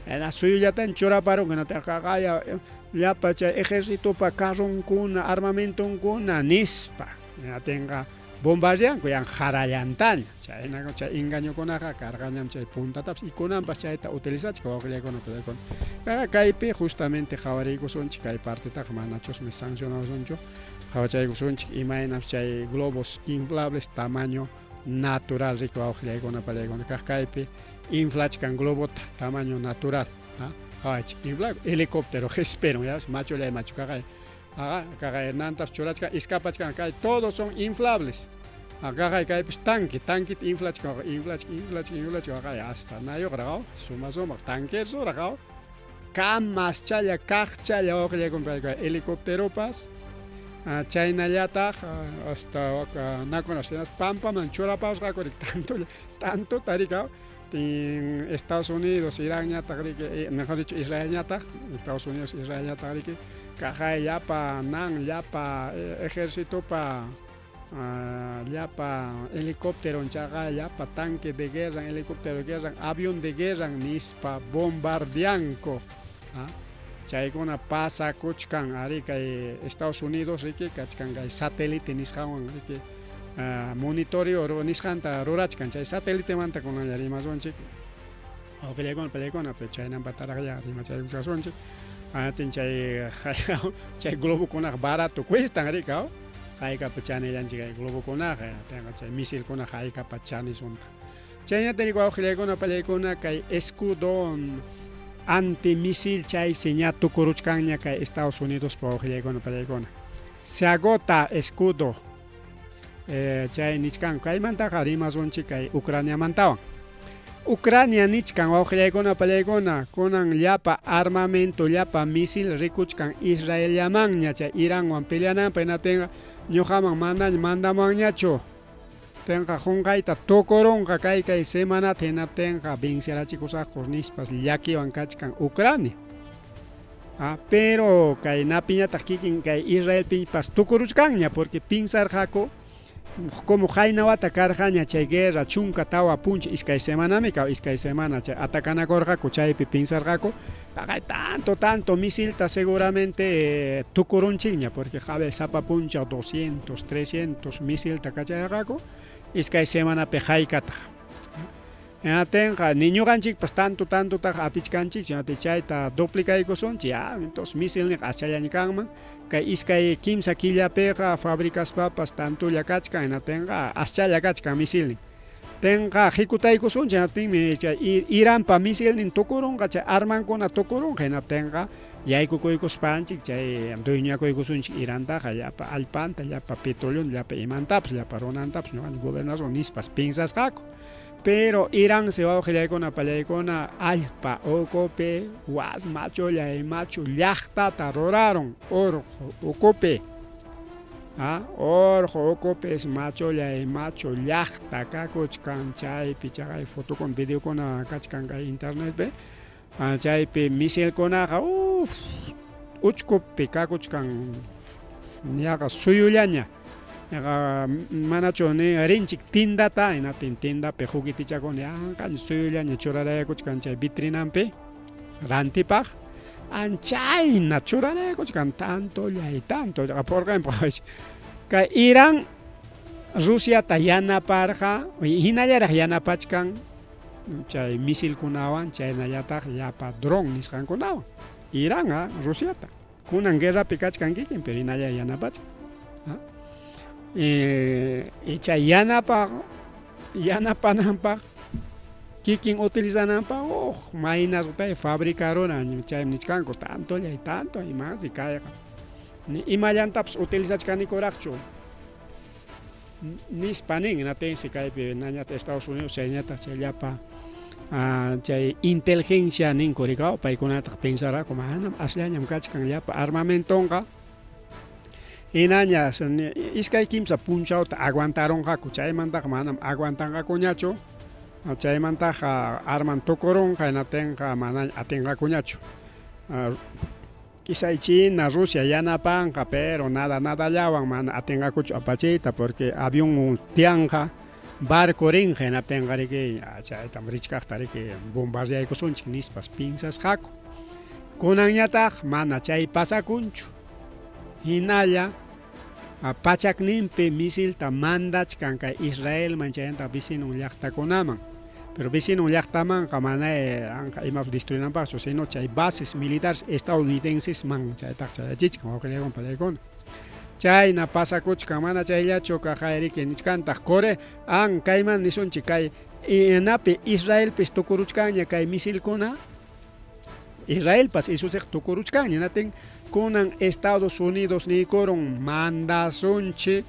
hina suyullataña churaparunku hinataqaya llapa chay ejércitopa carronkuna armamentonkuna nispa hinatinqa bombardeanku yan qarallantaña chayna chay engañokunaqa karqañam chay puntatapas y kunanpas chayta utilizachik wawqillaykuna pallaykuna kaypi justamente qawariykusunchik kay partetaqa manachusmi sancionasunchu qawachaykusunchik imaynam chay globos inflables tamaño natural riki wawqillaykuna pallaykuna kaq kaypi inflachkan globota tamaño natural qawaychik infla helicóptero qhispirun ya machullay machu kaqay kaqay nantas churachkan escapachkan kay todos son inflables kaqay kaypis tanque tanqueta inflachkan inflachkan inflachkan inflachkan waqay hasta nayuqraq suma sumaq tanquersuraq kamaschalla kaqchalla wawqillaykuna helicópteropas chaynallataq hasta nakuna pampaman churapasqaku tanto tantota rikaw Estados Unidos Iranñataq riki mejor dicho Israelñataq Estados Unidos Israelñataq riki kaqay llapa nan llapa ejércitopa llapa helicóptero chaqa llapa tanque de guerra helicóptero de guerra avión de guerra nispa bombardeanku chaykuna pasakuchkan ari kay Estados Unidos riki kachkan kay satélite nisqanwan riki monitoreo nisqanta rurachkan chay satelitemanta kunanlla rimasunchik wawqillaykuna pallaykuna pero chaynanpataraqlla rimachaykuchasunchik atin chay chay globokunaqa barato cuestan rikaw haykapa chanillanchik kay globokunaqa chay misilkunaqa haykapa chanisunta chaynata riki wawqillaykuna pallaykuna kay escudo antimisil chaysi ña tukuruchkanña kay Estados Unidospa wawqillaykuna pallaykuna se agota escudo chay nichkan kaymantaqa rimasunchik kay Ucraniamantawan Ucrania nichkan wawqillaykuna pallaykuna kunan llapa armamento llapa misil rikuchkan Israellamanña chay Iranwan peleananpaq hinaptinqa ñuqaman manaña mandamuwanñachu tinqa qunqayta tukurunqa kay kay semanata hinaptinqa vencerachikusaku nispas llakiwan kachkan Ucrania pero kay napiñataq kikin kay Israelpipas tukuruchkanña porque pinsarqaku como qayna wata karqaña chay guerra 14 puncha iskay semanami kaw iskay semana chay atacanakurqaku chaypi pinsarqaku paqay tanto tanto misilta seguramente tukurunchikña porque a sapa puncha 200 300 misilta kacharqaku iskay semanapi haykataq Hinaptinqa ni ñuqanchikpas tanto tantotaqa atichkanchikchu chayta duplicaykusunchik ya entonces misilniqa aschallaña kanman kay iskay kimsa killapiqa fabricaspapas tantolla kachkan hinaptinqa aschalla kachkan misilnin tinqa hikutaykusunchik hinaptinmi chay Iranpa misilnin tukurunqa chay armankuna tukurunqa hinaptinqa Yaykukuykuspanchik chay dueñakuykusunchik Irantaqa llapa allpanta, llapa petroleonta, llapa imantapas, llapa runantapas ñuqanchik gobernasun nispas piensasqaku. Pero Iransi wawqillaykuna pallaykuna allpa ukupi was machullay machu llaqtata rurarun urqu ukupi. Ah, urqu ukupis machullay machu llaqta kakuchkan chaypi chaqay fotokuna videokuna kachkan kay internetpi. Ah, chaypi misilkunaqa uff uchkupi kakuchkan yaqa suyullaña. Yaqa manachu ni rinchik tindata hinaptin tindapi juguetichakuna yanqaña suyullaña churarayakuchkan chay vitrinanpi rantipaq anchayna churarayakuchkan tantollay tanto purqanpaq kay Irán Rusiata yanaparqa hinallaraq yanapachkan chay misilkunawan chaynallataq llapa dron nisqankunawan Irán Rusiata Kunan guerrapi kachkan kikin, pero hinalla yanapachkan. Y chay yanapa yanapananpaq kikin utilizananpaq huk maynasutay fabricaruna chaymi nichkanku tantollay tanto imasi kayqa ni imallantapas utilizachkanikuraqchu nispa nin hinaptinsi kaypi nañata Estados Unidos chayñataq chay llapa chay inteligencia ninku rikaw paykunataq pensaraku manam asllañam kachkan llapa armamentonqa hinaña iskay kimsa punchawta aguantarunqaku chaymantaqa manam aguantanqakuñachu chaymantaqa arman tukurunqa hinaptinqa manaña atinqakuñachu Quizá China, Rusia yanapanqa, pero nada nadallawan mana atinqakuchu apachiyta porque avión tiyanqa, barco rinqa hinaptinqa riki chaytam richkaqta riki bombardeaykusunchik nispas piensasqaku. Kunanñataq mana chay pasakunchu. Hinalla pachakninpi misilta mandachkan kay Israelman chaynataq vecinon llaqtakunaman. Pero vecinon llaqtamanqa mana anqa imapas destruinanpaqchu, sino chay bases militares estadounidensesman chaytaq chayachichkan wawqillaykuna pallaykuna. Chayna pasakuchkan mana chayllachu kaqayriki nichkantaq Core an kayman nisunchik kay inapi Israelpis tukuruchkanña kay misilkuna Israelpas isusiq tukuruchkanña natin kunan Estados Unidos niykurun mandasunchik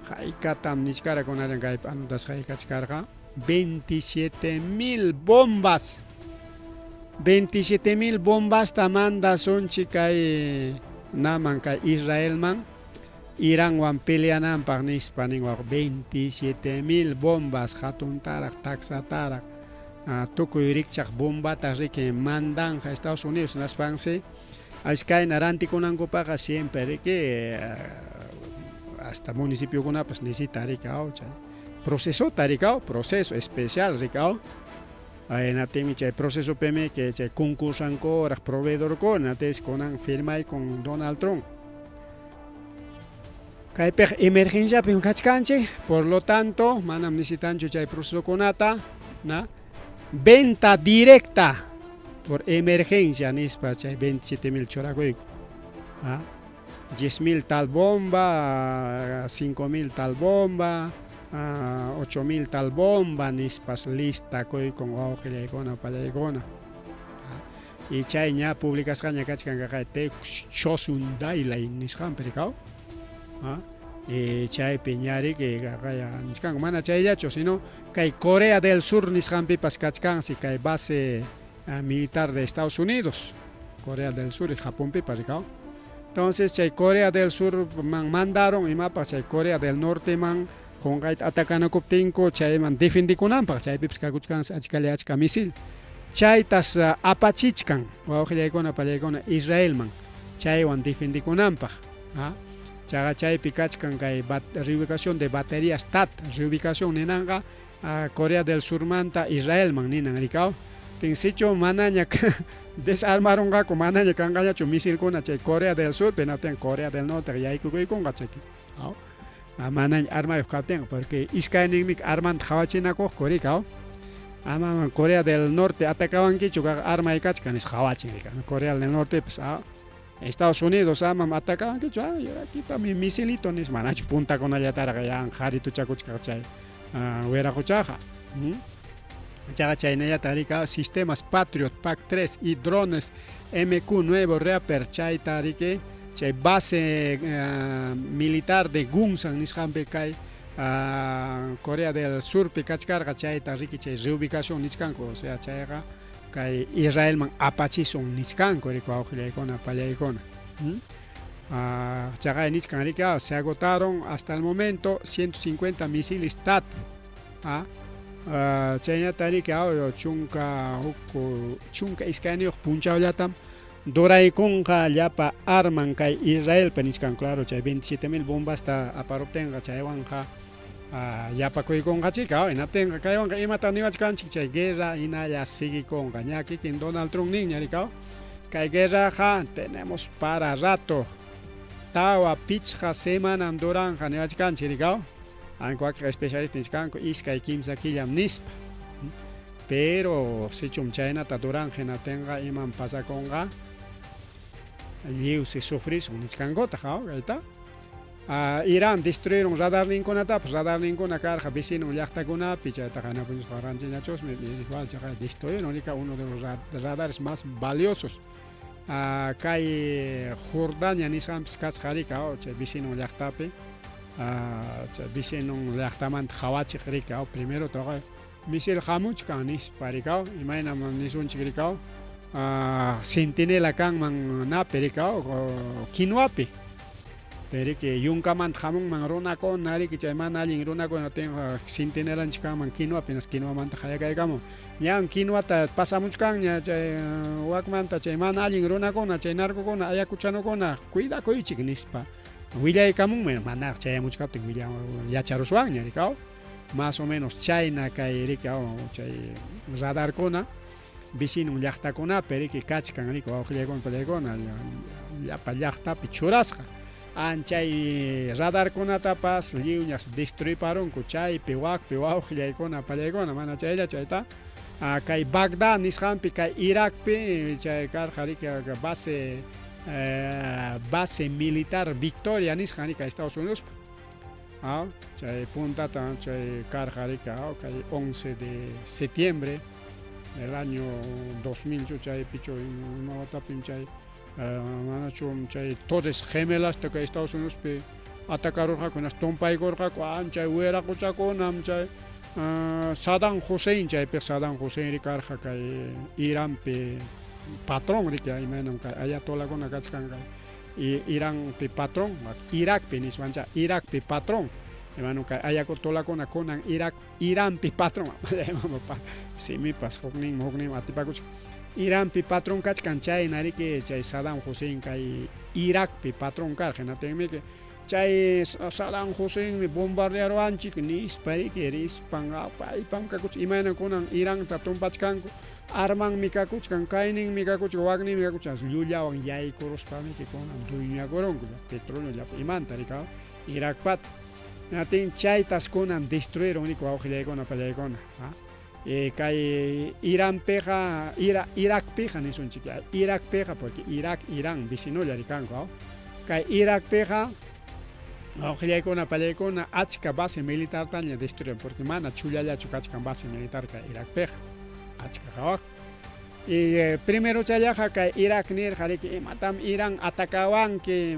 haykatam nichkara kunallan kaypi anotasqay kachkarqa 27,000 bombas 27,000 bombasta mandasunchik kay naman kay Israelman Iranwan peleananpaq nispa nin 27,000 bombas hatuntaraq taksataraq tukuy rikchaq bombata riki mandanqa Estados Unidos hinaspansi iskayna rantikunankupaqqa siempre riki hasta municipiokunapas necesitan riki aw chay procesota riki aw proceso especial riki aw hinaptinmi chay procesopimi que chay concursankuraq proveedorkuna hinaptinsi kunan firmaykun Donald Trump. Kaypiqa emergenciapim kachkanchik, por lo tanto, manam necesitanchu chay procesokunata, na venta directa por emergencia nispa chay 27,000 churakuyku. ¿Ah? 10,000 tal bomba, 5,000 tal bomba, 8,000 tal bomba nispas lista kuykun wawqillaykuna pallaykuna. Y chay ña publicasqaña kachkan kaqay Chosun Daily nisqanpi rikaw. Y chaypi ña riki kaqaya nichkanku mana chayllachu sino kay Corea del Sur nisqanpipas kachkansi kay base militar de Estados Unidos, Corea del Sur y Japonpipas rikaw. Entonces chay Corea del Sur man mandaron imapaq chay Corea del Norte man qunqayta atakanakuptinku chayman defendikunanpaq chaypipas kakuchkansi achkalla achka misil. Chaytas apachichkan wawqillaykuna pallaykuna Israelman chaywan defendikunanpaq. Chaqa chaypi kachkan kay reubicación de baterías TAT, reubicación ninanqa Corea del Surmanta Israelman ninan rikaw. Tinsichu manaña desarmarunqaku manaña kanqañachu misilkuna chay Corea del Sur, hinaptin Corea del Norte yaykukuykunqa chay. Manaña armayuq kaptinqa porque iskayninmi armanta qhawachinakuqku rikaw. Ama Corea del Norte atacawankichu kaq armay kachkan nispa qhawachin rika. Corea del Nortepas Estados Unidos amam atacawankichu aquí mi misilito nispa manachu puntakunallataraq yan qarituchakuchkaq chay wiraquchaqa. Chaqa chaynallataq riki sistemas Patriot PAC 3 y drones MQ Nuevo Reaper chayta riki chay base militar de Gunsan nisqanpi kay Corea del Surpi kachkarqa chayta riki chay reubicación nichkanku, o sea chayqa kay Israelman apachisun nichkanku riki wawqillaykuna pallaykuna. Chaqay nichkan riki se agotaron hasta el momento 150 misiles THAAD. Chaynata riki 12 punchawllatam duraykunqa llapa arman kay Israelpa nichkan, claro chay 27,000 bombasta aparuptinqa chaywanqa yapakuykunqachika, hinaptinqa kaywanqa imata niwachkanchik chay guerra hinalla siguikunqa, ña kikin Donald Trump ninña riki kay guerraqa tenemos para rato, 4 5 semanam duranqa niwachkanchik riki, aunque wakin especialista nichkanku 2 3 killam nispa, pero sichum chaynata duranqa hinaptinqa imam pasakunqa lliwsi sufrisun nichkankutaq kayta. Irán destruyeron radarninkunatapas, radarninkuna karqa vecinon llaqtakunapi, chaytaqa hanapuñusqa ranchiñachusmi igual chayqa destruyeron rika uno de los radares más valiosos. Kay Jordania nisqanpis kasqa rika chay vecinon llaqtapi, chay vecinon llaqtamanta qawachiq rika primero toqa misil hamuchkan nispa rika, imaynam nisunchik rika centinela kanman napi rika kinuapi. Riki yunkamanta hamunman runakuna riki chay mana allin runakuna tinqa centinelanchik kanman kinuapi nas kinuamanta qayakaykamun ñan kinuata pasamuchkanña chay wakmanta chay mana allin runakuna chay narcokuna ayacuchanukuna cuidakuychik nispa willaykamunmi manaraq chayamuchkaptin yacharuswanña rika más o menos chayna kay riki chay radarkuna vecinon llaqtakunapi riki kachkan riki wawqillaykuna pallaykuna llapa llaqtapi churasqa anchay radarkunatapas lliwñas destruiparunku chaypi wakpi wawqillaykuna pallaykuna mana chayllachu chayta kay Bagdad nisqanpi kay Iraqpi chay karqa riki base militar Victoria nisqan riki Estados Unidospa chay puntata chay karqa riki kay 11 de septiembre del año 2000 chaypichu ima watapim chay manachu chay Torres Gemelas kay Estados Unidospi atacarurqaku hinas tumpaykurqaku anchay wiraquchakunam chay Saddam Hussein chaypiqa Saddam Hussein rikarqa kay Iranpi patrón riki imaynam kay ayatolakuna kachkan kay Iranpi patrón Iraqpi niswancha Iraqpi patrón imanum kay ayatolakuna kunan Iraq Iranpi patrón simipas hukninman hukninman atipakuchkan Iranpi patrón kachkan chayna riki chay Saddam Hussein kay Iraqpi patrón karqa hinaptinmi chay Saddam Husseinmi bombardearuwanchik nispa riki rispan paypam kakuchkan imayna kunan Iranta tumpachkanku armanmi kakuchkan kayninmi kakuchkan wakninmi kakuchkan llullawan yaykuruspamiki kunan dueñakurunku petróleo llapa imanta rika Iraqpata hinaptin chaytas kunan destruyeron riki wawqillaykuna pallaykuna kay Iranpiqa Iraqpiqa nisunchik Iraqpiqa porque Iraq Irán vecinolla rikanku kay Iraqpiqa wawqillaykuna pallaykuna achka base militartaña destruyeron porque mana chullallachu kachkan base militar kay Iraqpiqa achka qawaq y primero challaqa kay Iraq nirqa riki imatam Irán atakawanki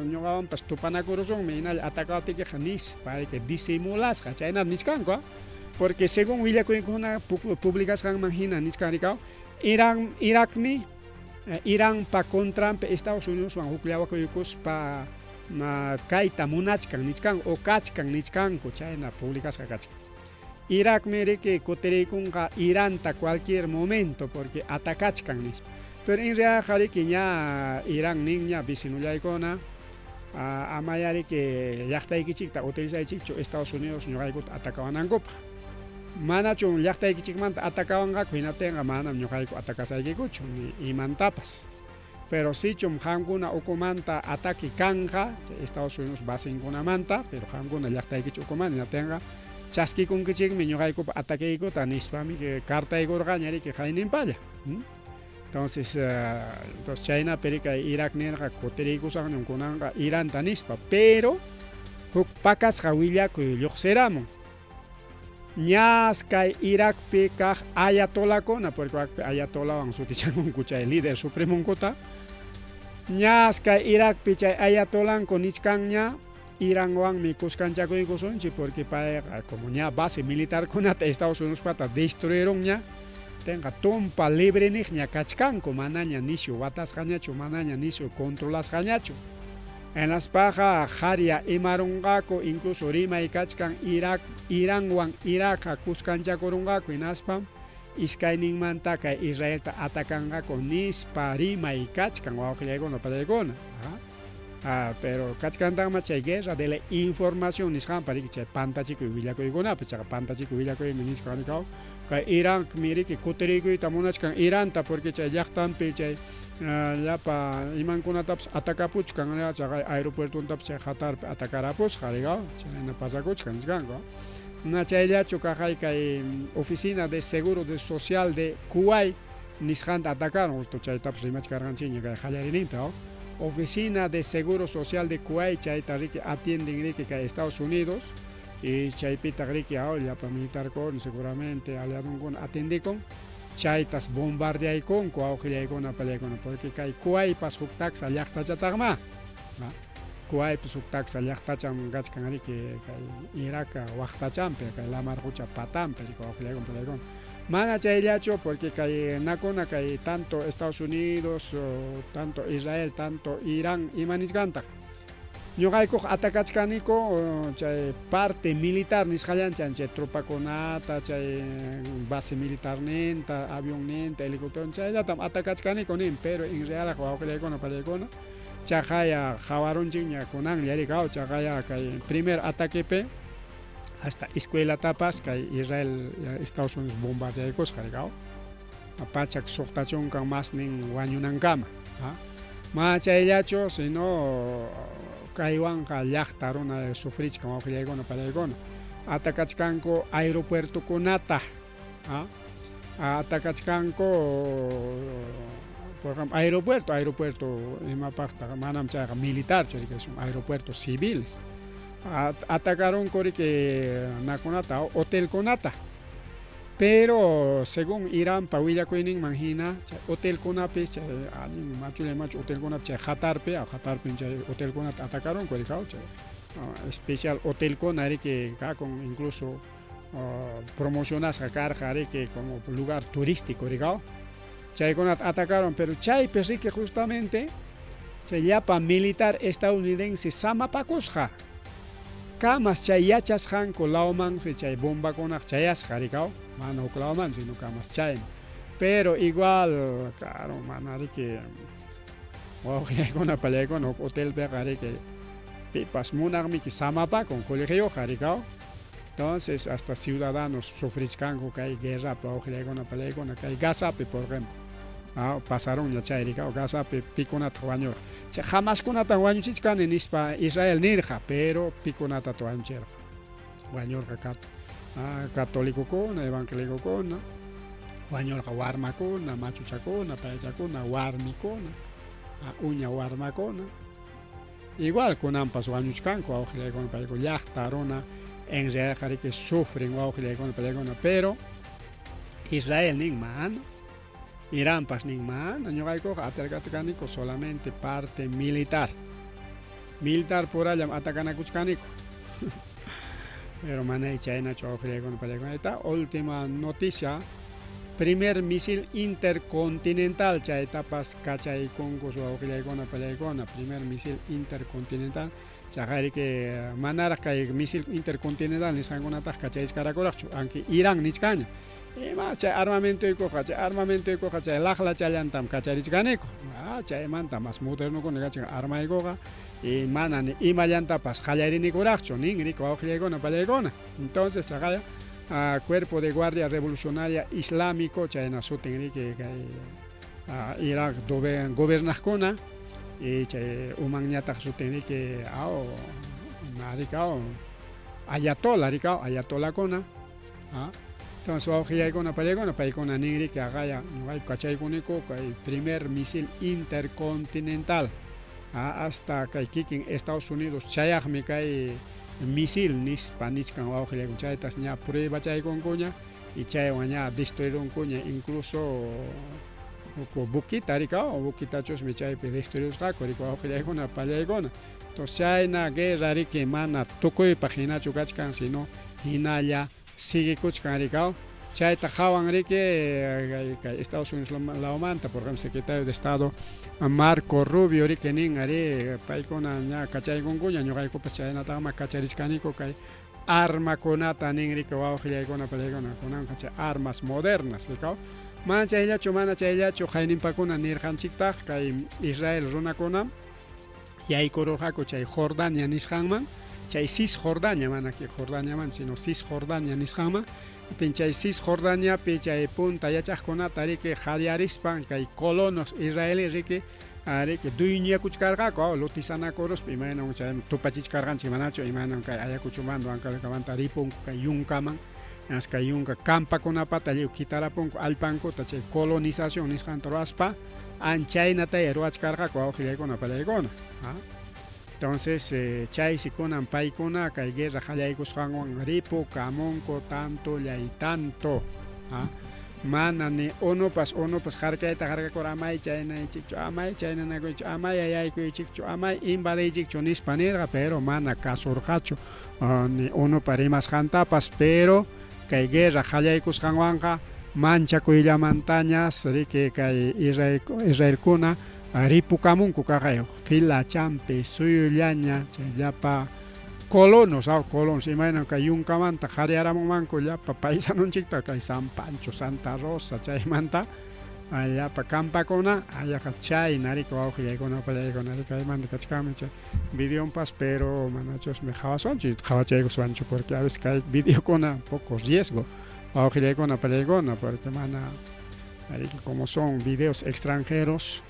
ñuqawanpas tupanakurusunmi hinalla atakawaptikiqa nispa riki disimulasqa chaynata nichkanku porque según willakuykuna publicasqanman hina nichkan rika Irán Iraqmi Iranpa contranpi Estados Unidoswan hukllawakuykuspa kayta munachkan nichkanku o kachkan nichkanku chayna publicasqa kachkan. Iraqmi riki kutiriykunqa Iranta cualquier momento porque atakachkan nispa. Pero en realidad riki ña Irán ninña vecinollaykuna amaya riki llaqtaykichikta utilizaychikchu Estados Unidos ñuqaykuta atakawanankupaq. Manachu llaqtaykichikmanta atakawanqaku hinaptinqa manam ñuqayku atakasaykikuchu ni imantapas. Pero sichum qamkuna ukumanta ataki kanqa Estados Unidos basinkunamanta, pero qamkuna llaqtaykichik ukumanta hinaptinqa chaskikunkichikmi ñuqaykupa atakiykuta nispami cartaykurqaña riki qayninpalla. Entonces chaynapi riki Iraq nirqa kutiriykusaqñam kunanqa Iranta nispa, pero huk pakasqa willakuy lluqsiramun. Ñas kay Irakpi kaq ayatolakuna, porque wakpi ayatolawan sutichankunku chay líder supremonkuta. Ñas kay Irakpi chay ayatolanku nichkanña Iranwanmi kuskanchakuykusunchik, porque payqa como ña base militarkunata Estados Uniospata destruirunña, tenqa tumpa libre niqña kachkanku, manaña nisyu watasqañachu, manaña nisyu controlasqañachu. Hinaspaqa qharya imarunqaku, incluso rimay kachkan Irak, Iranwan Irakqa kuskanchakurunqaku, hinaspam iskayninmanta kay Israelta atakanqaku nispa rimay kachkan wawqillaykuna pallaykuna. Pero kachkantaqma chay guerra de la información nisqanpa riki chay pantachikuy willakuykunapi, chaqa pantachikuy willakuymi nisqa rikaw kay Iranmi riki kutirikuyta munachkan Iranta, porque chay llaqtanpi chay llapa imankunatapas atakapuchkan, chaqa aeropuertontapas chay Qatarpi atakarapusqa rikaw, chayna pasakuchkan nichkanku. Na chayllachu kaqay kay oficina de seguro de social de Kuwait nisqanta atakaron, justo chaytapas rimachkarqanchikña kay qallariyninta. Oficina de Seguro Social de Kuwait chayta riki atienden riki kay Estados Unidos y chaypitaq riki llapa militarkuna seguramente aliadonkuna atendikun, chaytas bombardeaykunku awqillaykuna pallaykuna, porque kay Kuwaitpas huk taksa llaqtachataqma, Kuwaitpas huk taksa llaqtacham kachkan riki kay Iraq waqtachampi, kay lamar qucha patampi riki awqillaykuna pallaykuna. Mana chayllachu, porque kay nakuna kay tanto Estados Unidos, tanto Israel, tanto Irán ima nichkantaq. Ñuqaykuq atakachkaniku chay parte militar nisqallanchan, chay tropakunata, chay base militarninta, avionninta, helicóptero, chayllatam atakachkaniku nin, pero en realidad wawqillaykuna pallaykuna chaqaya qawarunchikña kunanlla rikaw, chaqaya kay primer ataquepi hasta escuelatapas kay Israel Estados Unidos bombardeaykusqa rikaw, pachak suqta chunkan masnin wañunankama. Mana chayllachu, sino kaywanqa llaqta runa sufrichkan wawqillaykuna pallaykuna. Atakachkanku aeropuertokunata, atakachkanku, por ejemplo, aeropuerto imapaqtaq, manam chayqa militarchu riki, son aeropuertos civiles. Atacaronku riki nakunata, hotelkunata. Pero según Iranpa willakuyninman hina, chay hotelkunapi, chay allin machulla machu hotelkunapi, chay Qatarpi, Qatarpi chay hotelkunata atacaronku rikaw, chay especial hotelkuna riki kakun incluso promocionasqa karqa riki como lugar turístico rikaw. Chaykunata atacaron, pero chaypi riki justamente chay llapa militar estadounidense samapakusqa. Kamas chay yachasqanku lawmansi chay bombakunaq chayasqa rikaw, mana huk lawman sino kamas chayman. Pero igual, claro, mana riki wawqillaykuna pallaykuna huk hotelpiqa riki pipas munaqmiki samapakun qullqiyuqqa rikaw. Entonces hasta ciudadanos sufrichkanku kay guerrapi wawqillaykuna pallaykuna, kay Gazapi por ejemplo. Pasaronña chay rikaw, Gazapi pikunataq wañurqa. Chay Hamaskunatan wañuchichkani nispa Israel nirqa, pero pikunataq wañuchirqa. Wañurqa católicokuna, evangelicokuna, wañurqa warmakuna, machuchakuna, payachakuna, warmikuna, uña warmakuna. Igual kunanpas wañuchkanku wawqillaykuna pallaykuna, llaqta runa en realidad riki sufren wawqillaykuna pallaykuna, pero Israel nin mana, Iranpas nin mana, ñuqaykuqa atakachkaniku solamente parte militar. Militar purallam atakanakuchkaniku. Pero mana chaynachu wawqillaykuna pallaykuna. Esta última noticia, primer misil intercontinental, chaytapas kachaykunku wawqillaykuna pallaykuna, primer misil intercontinental. Chaqariki manaraq kay misil intercontinental nisqankunataq kachaychkarakuraqchu, aunque Irán nichkaña. Ima chay armamentoykuqa, chay armamentoykuqa chay laqlachallantam kacharichkaniku. Chaymanta mas modernokuna kachkan armaykuqa y mana ni imallantapas qallarinikuraqchu nin riki wawqillaykuna pallaykuna. Entonces chaqaya Cuerpo de Guardia Revolucionaria Islámico chayna sutin riki kay Irak gobernaqkuna y chay umanñataq sutin riki aw narikaw ayatola rikaw ayatolakuna. Entonces wawqillaykuna pallaykuna paykuna nin riki aqaya ñuqayku kachaykuniku kay primer misil intercontinental hasta kay kikin Estados Unidos chayaqmi kay misil nispa nichkan wawqillaykuna chaytas ña pruebachaykunkuña y chaywan ña destruirunkuña incluso huk buquita rikaw buquitachusmi chaypi destruirusqaku riki wawqillaykuna pallaykuna. Entonces chayna guerra riki mana tukuypaq hinachu kachkan sino hinalla siguikuchkan rikaw chayta qawan riki kay Estados Unidos lawmanta por ejemplo secretario de Estado Marco Rubio riki nin ari paykuna ña kachaykunkuña ñuqaykupas chaynataqma kacharichkaniku kay armakunata nin riki wawqillaykuna pallaykuna kunanqa chay armas modernas rikaw mana chayllachu mana chayllachu qayninpakuna nirqanchiktaq kay Israel runakuna yaykururqaku chay Jordania nisqanman chay Cisjordania mana Jordaniaman sino Cisjordania nisqanman tin chay Cisjordaniapi chay punta yachaqkunata riki qallarispan kay colonos israelí riki riki dueñakuchkarqaku lotisanakuruspa imaynam chay tupachichkarqanchik manachu imaynam kay Ayacuchomanta Huancavelica ripunku kay yunkaman kay yunka campakunapata lliw kitarapunku allpankuta chay colonización nisqanta ruwaspa anchaynataya ruwachkarqaku wawqillaykuna pallaykuna. Entonces chaysi kunan paykuna kay guerra qallaykusqanwan ripukamunku tantollay tanto. Mana ni unupas unupas harkayta harkakura amay chaynaychikchu amay chaynanakuychu amay yayaykuychikchu amay invadiychikchu nispa nirqa pero mana kasurqachu ni unupa rimasqantapas pero kay guerra qallaykusqanwanqa manchakuyllamantañas riki kay Israelkuna ripukamunku kaqay fila champi suyullaña chay llapa colonos colonos imaynam kay yunkamanta qaryaramunmanku llapa paisanunchikta kay San Pancho Santa Rosa chaymanta llapa campakuna ayaqa chayna riki wawqillaykuna pallaykuna riki kaymanta kachkanmi chay videonpas pero manachusmi qhawasunchu qhawachaykusunchu porque a veces kay videokuna poco riesgo wawqillaykuna pallaykuna porque mana como son videos extranjeros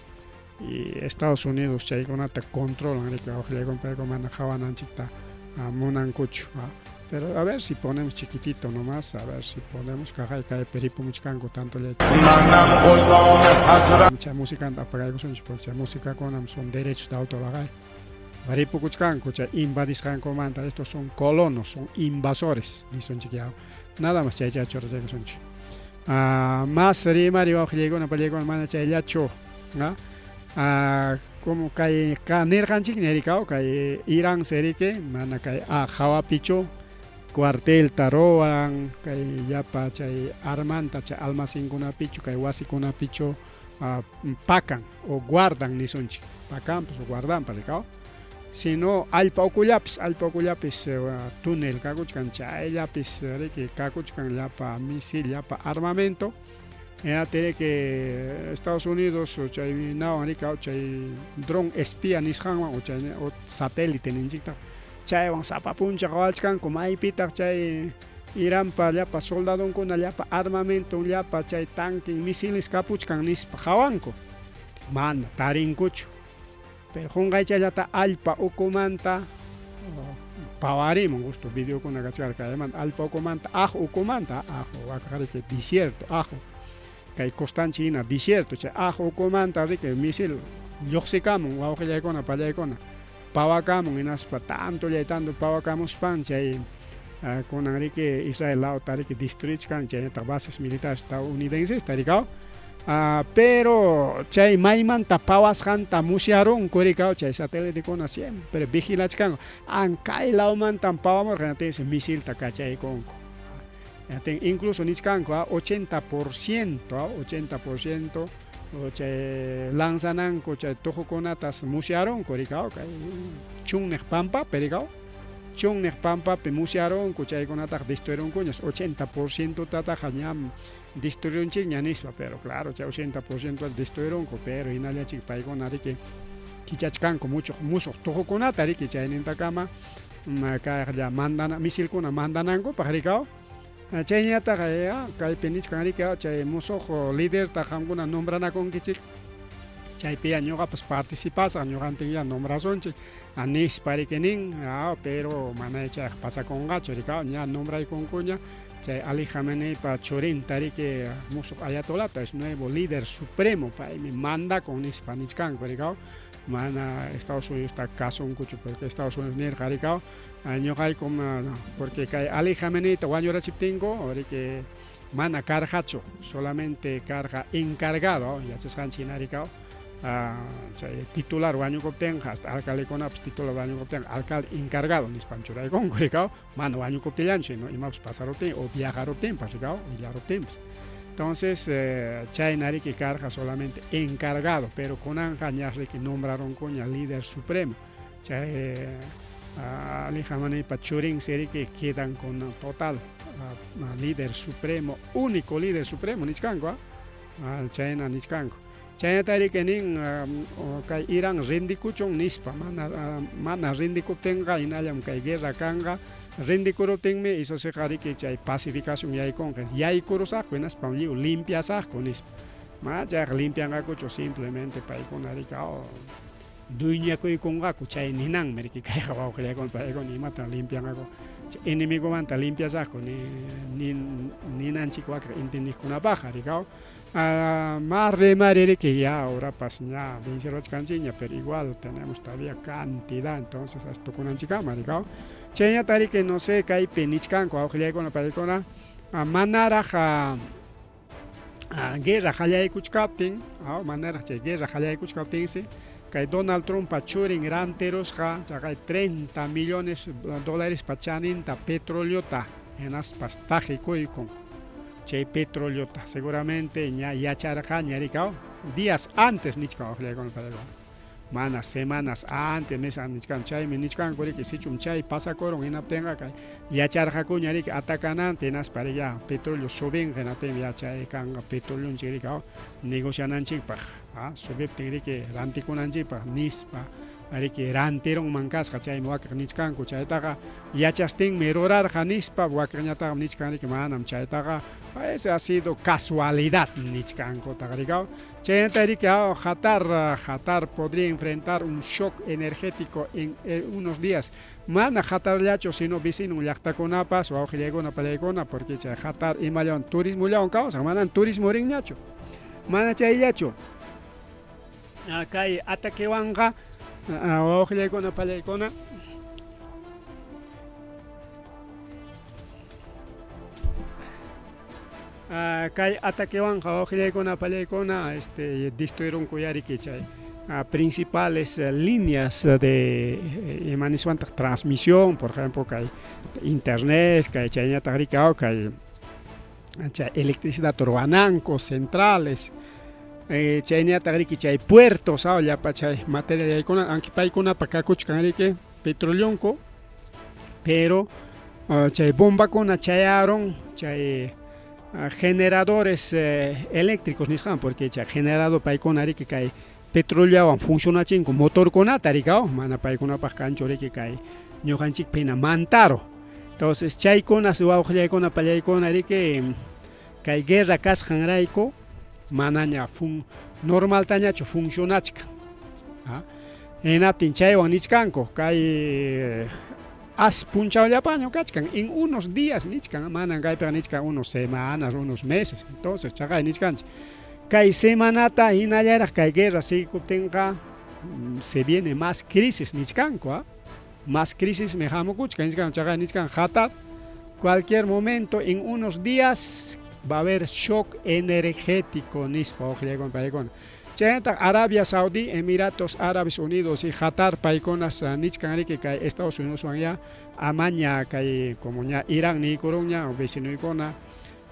y Estados Unidos chaykunata controlan riki wawqillaykuna paykuna mana qhawananchikta munankuchu. Pero a ver si ponemos chiquitito nomás, a ver si ponemos kaqay kaypi ripumuchkanku tanto chay música apagaykusunchik porque chay musicakunam son derechos de autor aqay ripukuchkanku chay invadisqankumanta estos son colonos, son invasores nisunchik ya nada más chaycha churachaykusunchik. Más rimari wawqillaykuna pallaykuna mana chayllachu como kay nirqanchikña rikaw kay Irán seriki mana kay hawapichu cuartelta ruwan kay llapa chay armanta chay almacenkunapichu kay wasikunapichu pakan o guardan nisunchik pakanpas o guardanpas rikaw sino allpa ukullapis allpa ukullapis túnel kakuchkan chayllapis riki kakuchkan llapa misil llapa armamento tiene Estados Unidos chay nawan rikaw chay dron espía nisqanwan o chay o satélite ninchikta chaywan sapa puncha qhawachkanku maypitaq chay Iranpa llapa soldadonkuna llapa armamento llapa chay tanque misiles kapuchkan nispa qhawanku mana tarinkuchu pero qunqaychallata allpa ukumanta pawarimun justo videokuna kachkarqa kaymanta allpa ukumanta aqu ukumanta aqu wakaqariki desierto aqu kay costanchik hina desierto chay aqu ukumanta riki misil lluqsikamun wawqillaykuna pallaykuna pawakamun hinaspa tantollay tanto pawakamuspan chay kunan riki Israel lawta riki destruichkan chaynataq bases militares estadounidenses rikaw pero chay maymanta pawasqanta musyarunku rikaw chay satelitekuna siempre vigilachkanku an kay lawmantam pawamurqa hinaptinsi misilta kachaykunku incluso nichkanku 80% 80% chay lanzananku chay tuqukunatas musyarunku rikaw kay chunniq pampapi rikaw chunniq pampapi musyarunku chaykunataqa destruirunkuñas 80% tataqa ñam destruirunchikña nispa pero claro chay 80% destruirunku pero hinallachik paykuna riki kichachkanku musuq tuqukunata riki chaynintakama kayqlla mandana misilkuna mandanankupaq rikaw chayñataqa kaypi nichkan riki chay musuq liderta qamkuna nombranakunkichik chaypiya ñuqapas participasaq ñuqantin nombrasunchik nispa riki nin pero mana chayqa pasakunqachu rikaw ña nombraykunkuña chay Ali Khameneipa churinta riki musuq ayatolata es nuevo líder supremo paymi mandakun nispa nichkanku rikaw mana Estados Unidos ta kasunkuchu porque Estados Unidos nirqa rikaw Ñuqaykum porque kay Ali Khameneita wañurachiptinku riki mana karqachu, solamente karqa encargado, yachasqanchik hina rikaw chay titular wañukuptinqa hasta alcaldekunapas titular wañukuptinqa alcalde encargado nispam churaykunku rikaw, mana wañukuptillanchu sino imapas pasaruptin o viajaruptinpas rikaw, illaruptinpas. Entonces chayna riki karqa solamente encargado, pero kunanqa ñas riki nombrarunkuña líder supremo. Chay Ali Khameneipa churinsi riki quedan con total líder supremo, único líder supremo nichkanku, chayna nichkanku. Chaynata riki nin kay Irán rindikuchun nispa, mana rindikuptinqa hinallam kay guerra kanqa, rindikuruptinmi isosiqa riki chay pacificación yaykunqa, yaykurusaqku hinaspam lliw limpiasaqku nispa. Mana chayqa limpianqakuchu, simplemente paykuna riki dueñakuykunqaku chay ninanmi riki kayqa wawqillaykuna paykuna imata limpianqaku, enemigomanta limpiasaqku ninanchik wakqa entendiqkunapaqqa rikaw. Más rimari riki ya ahora pas ña vencerochkanchikña, pero igual tenemos todavía cantidad, entonces hasta tukunanchikkama rikaw. Chaynata riki no sé kaypi nichkanku wawqillaykuna paykuna manaraq guerra qallaykuchkaptin, manaraq chay guerra qallaykuchkaptinsi kay Donald Trumppa churin rantirusqa chaqay 30 millones dólares pa chaninta petroleota hinaspas taqikuykun chay petroleota, seguramente ña yacharqaña rikaw días antes nichkan wawqillaykuna paykuna, mana semanas antes meses antes nichkan, chaymi nichkanku riki sichum chay pasakurun hinaptinqa kay yacharqakuña riki atacananta hinaspa ya petróleo subinqa hinaptinmi ya chay kanqa petroleonchik rikaw negociananchikpaq, subiptin riki rantikunanchikpaq nispa riki rantirunman kasqa, chaymi wakiq nichkanku chaytaqa yachastinmi rurarqa nispa, wakiqñataqmi nichkan riki manam chaytaqa ese ha sido casualidad nichkankutaq rikaw. Chaynata riki Qatar podría enfrentar un shock energético en unos días, mana Qatarllachu sino vecino llaqtakunapas wawqillaykuna pallaykuna, porque chay Qatar imallawan turismollawan kawsan, manan turismo rinñachu, mana chayllachu. Kay ataquewanqa wawqillaykuna pallaykuna kay ataquewanqa wawqillaykuna pallaykuna destruirunku yariki chay principales líneas de ima niswantaq transmisión, por ejemplo kay internet, kay chayñataq riki kay chay electricidad ruwananku centrales, chayñataq riki chay puertos, llapa chay material yaykuna, aunque paykunapa kakuchkan riki petroleonku, pero chay bombakuna chayarun chay generadores eléctricos nisqan, porque chay generador paykuna riki kay petroleowan funcionachinku motorkunata rikaw, mana paykunapaq kanchu riki kay ñuqanchikpi hina mantaro. Entonces chaykunas wawqillaykuna pallaykuna riki kay guerra kasqanrayku manaña normaltañachu funcionachkan. Hinaptin chaywan nichkanku kay as punchawllapañam kachkan en unos días nichkan, manan kaypiqa nichkan unos semanas, unos meses. Entonces chaqay nichkanchik kay semanata hinallaraq kay guerra sigikuptinqa se viene más crisis nichkanku, más crisis me hamukuchkan nichkan, chaqay nichkan Qatar cualquier momento en unos días va a haber shock energético nispa wawqillaykuna paykuna. Chaynataq Arabia Saudí, Emiratos Árabes Unidos y Qatar paykunas nichkan riki kay Estados Unidoswan ya amaña kay como ña Irán niykurunña vecinoykuna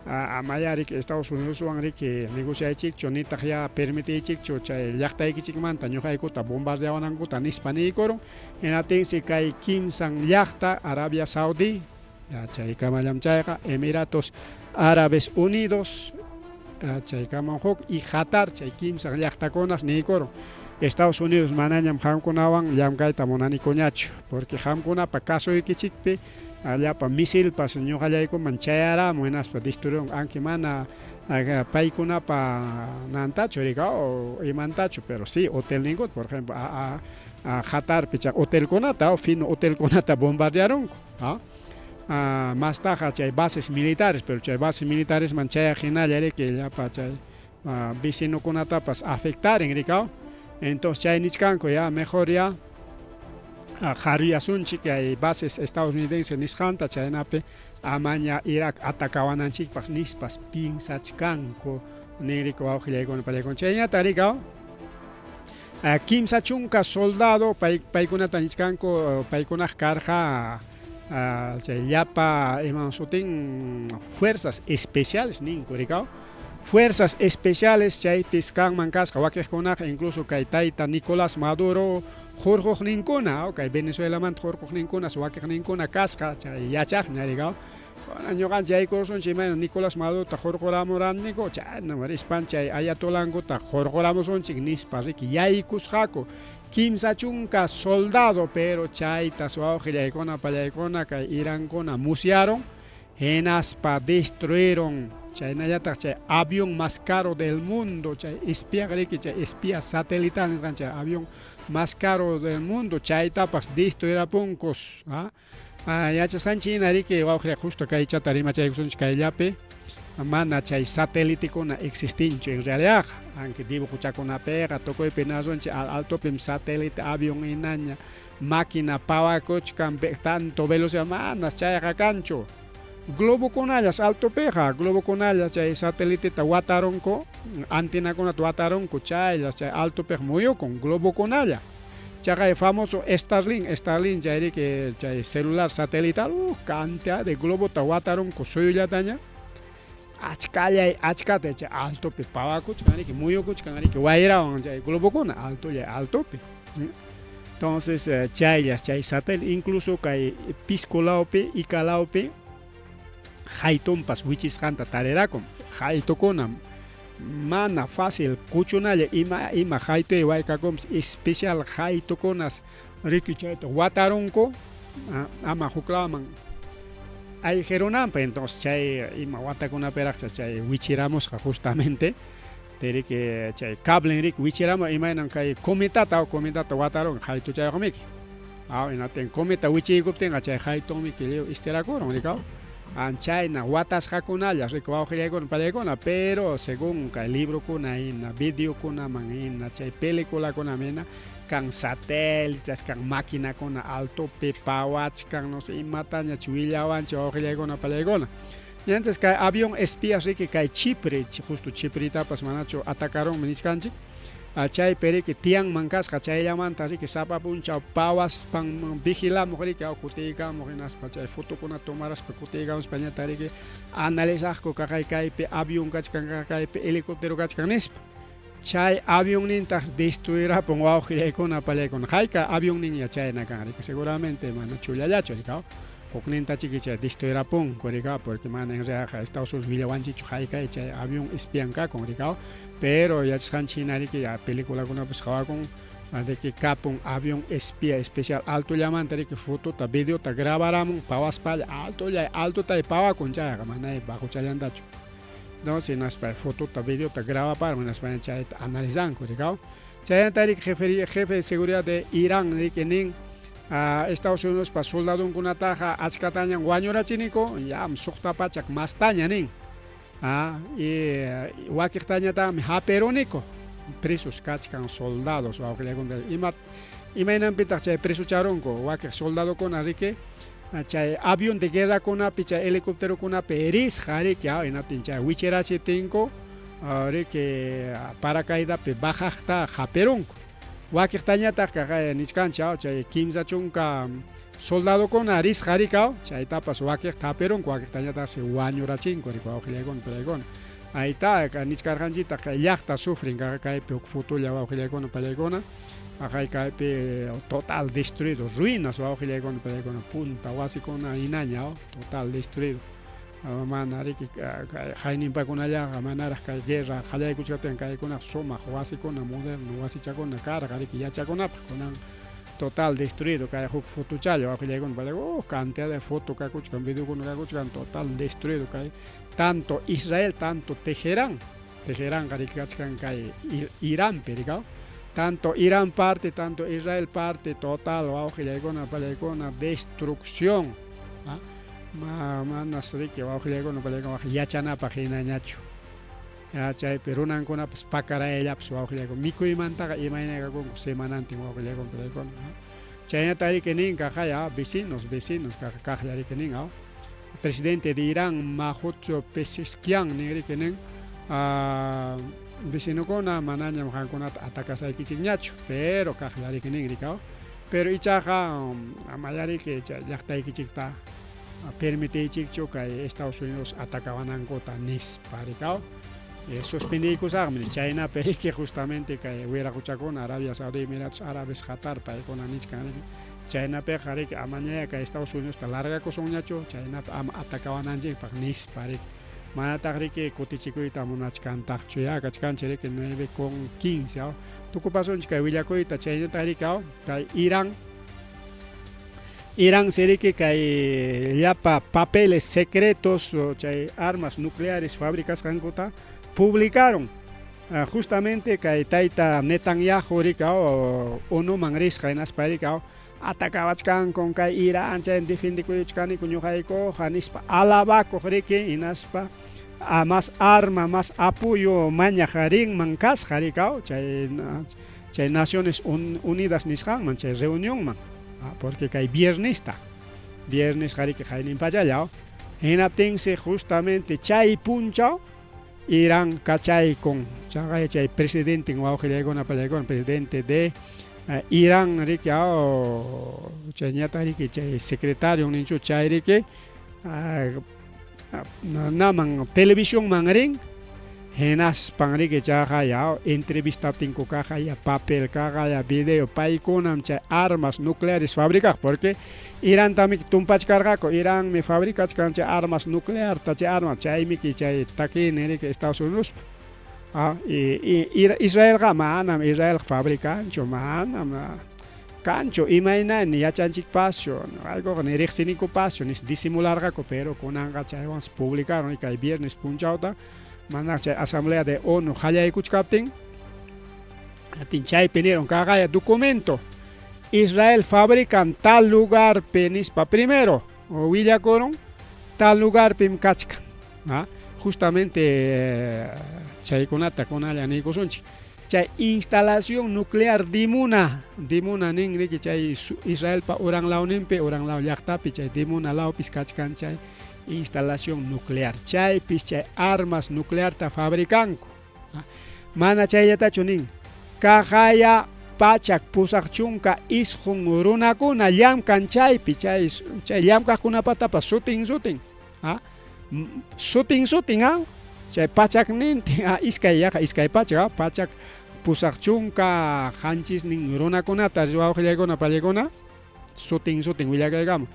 amaya riki Estados Unidoswan riki negociaychikchu nitaq ya permitiychikchu chay llaqtaykichikmanta ñuqaykuta bombardeawanankuta nispa niykurun. Hinaptinsi kay kimsan llaqta Arabia Saudí, chaykamallam chayqa Emiratos Árabes Unidos, chaykaman huk y Qatar chay kimsan llaqtakunas niykurun Estados Unidos manañam qamkunawan llamkayta munanikuñachu, porque qamkunapa kasuykichikpi llapa misilpas ñuqallaykuman chayaramun hinaspa destruirun, aunque mana paykunapa nantachu rika o imantachu, pero sí hotelninkuta, por ejemplo a Qatarpi chay hotelkunata, fino hotelkunata bombardearunku, mastaqa chay bases militares, pero chay bases militares man chayaq hinalla riki llapa chay vecinokunatapas afectaren rikaw. Entonces chay nichkanku ya mejor ya Qhariyasunchik kay bases estadounidense nisqanta chaynapi amaña Irak atacawananchikpaq nispas piensachkanku ninriku wawqillaykuna pallaykuna chayñata rikaw 30 soldado paykunata nichkanku paykunaq karqa chay llapa iman sutin fuerzas especiales ninku rikaw fuerzas especiales chaypis kanman kasqa wakiqkunaqa incluso kay tayta Nicolás Maduro hurquqninkuna kay Venezuelamanta hurquqninkuna wakiqninkuna kasqa chay yachaqña rikaw ñuqanchik yaykursunchik imayna Nicolás Madurota hurquramuraniku chayna rispan chay ayatolankuta hurquramusunchik nispa riki yaykusqaku 30 soldado pero chaytas wawqillaykuna pallaykuna kay Irankuna musyaron hinaspa destruyeron chaynallataq chay avión más caro del mundo chay espía riki chay espía satelital nisqan chay avión más caro del mundo chaytapas destruirapunkus yachasqanchik hina riki wawqi justo kaychata rimachaykusunchik kayllapi mana chay satelitekuna existinchu en realidad aunque dibujochakunapiqa tukuypi nasunchik altopim satélite avión hinaña máquina pawakuchkan tanto velocidad manas chayqa kanchu globokunallas altopiqa globokunallas chay sateliteta watarunku antenakunata watarunku chayllas chay altopiqa muyukun globokunalla chaqay famoso Starlink Starlink chay riki chay celular satelital cantidad de globota watarunku suyullataña achkallay achkata chay altopi pawakuchkan riki muyukuchkan riki wayrawan chay globokuna altollay altopi entonces chayllas chay satélite incluso kay Pisco lawpi Ica lawpi haytumpas wichisqanta tarirakun haytukuna mana fácil kuchunalla ima ima haytuy waykakunpas especial haytukunas riki chayta watarunku ama huklawman ayqirunanpaq entonces chay ima watakunapiraqcha chay wichiramusqa justamente riki chay cable riki wichiramun imaynan kay cometata cometata watarun haytuchayqamiki hinatin cometa wichiykuptinqa chay haytunmiki lliw istirakurun rikaw chayna watasqakunalla riki wawqillaykuna pallaykuna pero según kay librokuna hina videokunaman hina chay peliculakunaman hina kan satélites kan maquinakuna altopi pawachkan no sé imatañach willawanchik wawqillaykuna pallaykuna entonces kay avión espías riki kay Chipre justo Chipritapas manachu atacarunmi nichkanchik chaypi riki tiyanman kasqa chayllamanta riki sapa punchaw pawaspan vigilamuq riki kutiykamuq hinaspa chay fotokunata tomaraspa kutiykamuspa ñataq riki analizaqku kaqay kaypi avión kachkan kaypi helicóptero kachkan nispa chay avionnintaq destruirapun wawqillaykuna pallaykuna hayka avionninña chayna kan riki seguramente mana chullallachu rikaw hukninta chiki chay destruirapunku rikaw porque mana en realidad Estados Unidos willawanchikchu haykay chay avión espian kakun rikaw pero yachasqanchik hina riki ya peliculakunapas qhawakun de que kapun avión espía especial altollamanta riki fotota videota grabaramun pawaspalla altollay altota pawakun chayqa mana bajuchallantachu entonces hinaspa fotota videota grabaparan hinaspa chayta analizanku rikaw chaymanta riki jefe de seguridad de Irán riki nin Estados Unidos pa soldadunkunataqa achkatañan wañurachiniku yam 600 mastaña nin y wakiqtañataqmi hapiruniku presos kachkan soldados wawqillaykuna ima imaynanpitaq chay presocharunku wakiq soldadokuna riki chay avión de guerrakunapi chay helicópterokunapi risqa riki hinaptin chay wichirachiptinku riki paracaídapi bajaqta hapirunku wakiqtañataq kaqay nichkanchik chay 30 soldadokuna risqa rikaw chaytapas wakiqta hapirunku wakiqtañataqsi wañurachinku riki wawqillaykuna pallaykuna ayta nichkarqanchiktaq kay llaqta sufren kaypi huk fotolla wawqillaykuna pallaykuna aqay kaypi total destruido ruinas wawqillaykuna pallaykuna punta wasikuna hinaña total destruido mana riki hayninpakunallaqa manaraq kay guerra qallaykuchkaptin kaykuna sumaq wasikuna moderno wasichakuna karqa riki yachakunapaq kunan total destruido kay huk fotochalla wawqillaykuna pallaykuna cantidad de foto kakuchkan videokuna kakuchkan total destruido kay tanto Israel tanto Teherán Teheránqa riki kachkan kay Iranpi rikaw tanto Irán parte tanto Israel parte total wawqillaykuna pallaykuna destrucción manas riki wawqillaykuna pallaykuna yachanapaq hinañachu chaypi runankunapas pakarayallapas wawqillaykuna mikuymantaqa imayna kakunku semanantin wawqillaykuna pallaykuna. Chaynata riki nin kaqaya vecinos, vecinos kaqlla riki nin aw. Presidente de Irán Mahmoud Pezeshkian nin riki nin vecinokuna manañam qankunata atacasaykichikñachu, pero kaqlla riki nin riki aw. Pero ichaqa amaya riki chay llaqtaykichikta permitiychikchu kay Estados Unidos atacawanankuta nispa riki aw. Suspendiykusaqmi chaynapi riki justamente kay wiraquchakuna Arabia Saudí, Emiratos Árabes, Qatar paykuna nichkan riki chaynapiqa riki amañaya kay Estados Unidosta largakusunñachu chaynapi ama atacawananchikpaq nispa riki manataq riki kutichikuyta munachkantaqchu ya kachkanchik riki 9:15 aw tukupasunchik kay willakuyta chaynataq riki aw kay Irán Irán siriki kay llapa papeles secretos chay armas nucleares fabricasqankuta publicaron. Justamente kay tayta Netanyahu rika ONUman risqa hinaspa rika atacawachkankun kay Irán chay defendikuyuchkaniku ñuqaykuqa nispa alabakuq riki hinaspa más arma más apoyo mañaq rinman kasqa rika chay chay Naciones Unidas nisqanman chay reunionman porque kay viernesta viernes qariki qaynin pachalla hinaptinsi justamente chay punchaw Irán kachaykun chaqay chay presidenten wawqillaykuna pallaykuna presidente de Irán riki chayñataq riki chay secretario ninchu chay riki naman televisionman rin hinaspan riki chayqa ya entrevistaptinku kaqa ya papel kaqa ya video paykunam chay armas nucleares fabricaq porque Irantami tumpachkarqaku Iranmi fabricachkan chay armas nuclearta chay arma chaymiki chay takiynin riki Estados Unidospa Israelqa manam Israelqa fabricanchu manam kanchu imayna ni yachanchikpaschu ñuqaykuqa ni riqsinikupaschu nispa disimularqaku pero kunanqa chaywansi publicaron kay viernes punchawta manaraq chay asamblea de ONU qallaykuchkaptin atin chaypi nirun kaqaya documento Israel fabrican tal lugarpi nispa primero willakurun tal lugarpim kachkan justamente chaykunata kunalla niykusunchik chay instalación nuclear Dimuna Dimuna nin riki chay Israelpa uran lawninpi uran law llaqtapi chay Dimuna lawpis kachkan chay instalación nuclear chaypis chay armas nuclearta fabricanku mana chayllatachu nin kaqaya 189 runakuna llamkan chaypi chay chay llamkaqkunapatapas sutin sutin sutin sutin chay pachaknintin iskay yaqa iskay pachak 187 runakunata wawqillaykuna pallaykuna sutin sutin willakaykamun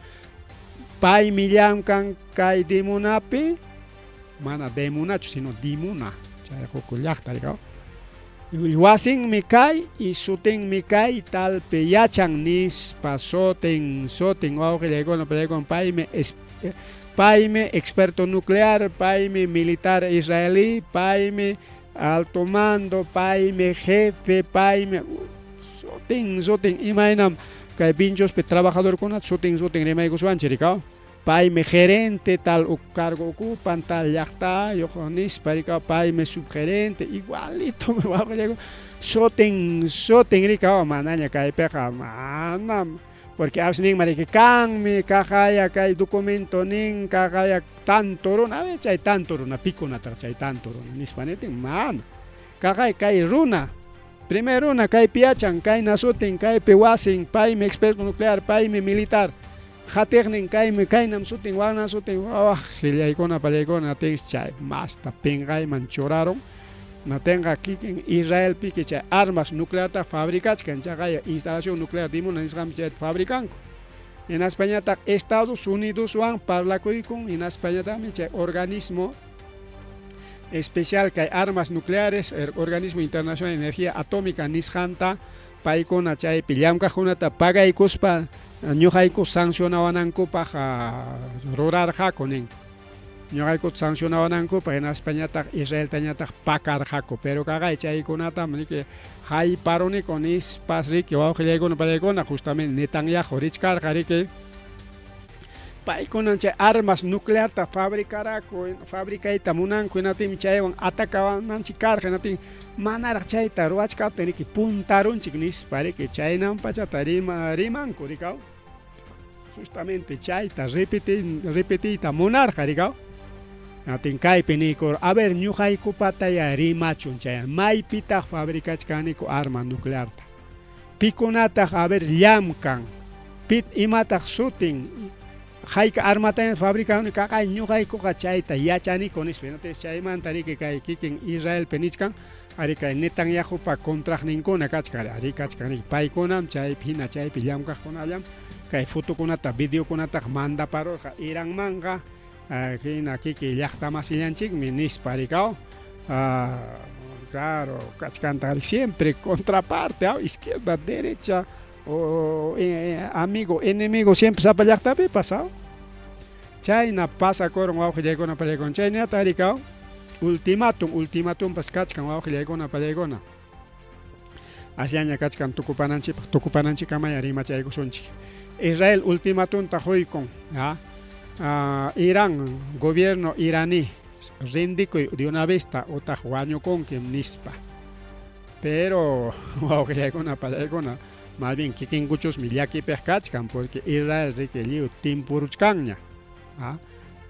paymi llamkan kay Dimunapi mana Demunachu sino Dimuna chay huk llaqta rikaw wasinmi kay y sutinmi kay talpi yachan nispa sutin sutin wawqillaykuna pallaykuna paymi paymi experto nuclear paymi militar israelí paymi alto mando paymi jefe paymi sutin sutin imaynam kay Vinchospi trabajadorkunata sutin sutin rimaykusuwanchik rikaw paymi gerente tal cargo ocupan tal llaqtayuq nispa rikaw paymi subgerente igualito wawqillaykuna sutin sutin rikaw manaña kaypiqa manam porque a veces ninman riki kanmi kaqaya kay documento nin kaqaya tanto runa a ver chay tanto runa pikunataq chay tanto runa nispa niptin mana kaqay kay runa primer runa kaypi yachan kayna sutin kaypi wasin paymi experto nuclear paymi militar qatiqnin kaymi kaynam sutin waknam sutin wawaq qillaykuna pallaykuna tinsi chay masta pinqayman churarun natinqa kikin Israelpiki chay armas nuclearta fabricachkan chaqaya instalación nuclear Dimuna nisqanpi chayta fabricanku hinaspañataq Estados Unidoswan parlakuykun hinaspañataqmi chay organismo especial kay armas nucleares organismo internacional de energía atómica nisqanta paykuna chaypi llamkaqkunata pagaykuspa ñuqayku sancionawanankupaq rurarqaku nin ñuqaykuta sancionawanankupaq hinaspañataq Israeltañataq pakarqaku pero kaqay chaykunatam riki hayparuniku nispas riki wawqillaykuna pallaykuna justamente Netanyahu richkarqa riki. Paykunan chay armas nuclearta fabricaraku, fabricayta munanku, hinaptinmi chaywan atacawananchik karqa, hinaptin manaraq chayta ruwachkaptin riki puntarunchik nispa riki chaynan pachata rima rimanku rikaw. Justamente chayta repeti repetiyta munarqa rikaw. Hinaptin kaypi niykur, a ver ñuqaykupataya rimachun chay maypitaq fabricachkaniku arma nuclearta. Pikunataq a ver llamkan, pit imataq sutin, hayka armataña fabricani kaqay ñuqaykuqa chayta yachaniku nispa. Hinaptinsi chaymanta riki kay kikin Israelpi nichkan, ari kay Netanyahupa contraqninkuna kachkan, ari kachkan riki paykunam chaypi hina chaypi llamkaqkunallam kay fotokunata videokunataqa mandaparurqa Iranmanqa hina kiki llaqtamasillanchikmi nispa rikaw. Claro, kachkantaq siempre contraparte, izquierda, derecha, o amigo, enemigo siempre sapa llaqtapipas, Chayna pasakurun wawqillaykuna pallaykuna. Chaynata rikaw, ultimatum, ultimatumpas kachkan wawqillaykuna pallaykuna. Asllaña kachkan tukupananchikpaq, tukupananchikkamaya rimachaykusunchik. Israel ultimatumta quykun, Irán, gobierno iraní, rindikuy de una vez-ta utaq wañukunkim nispa. Pero wawqillaykuna pallaykuna, más bien kikinkuchusmi llakipiq kachkan porque Israel riki lliw timpuruchkanña.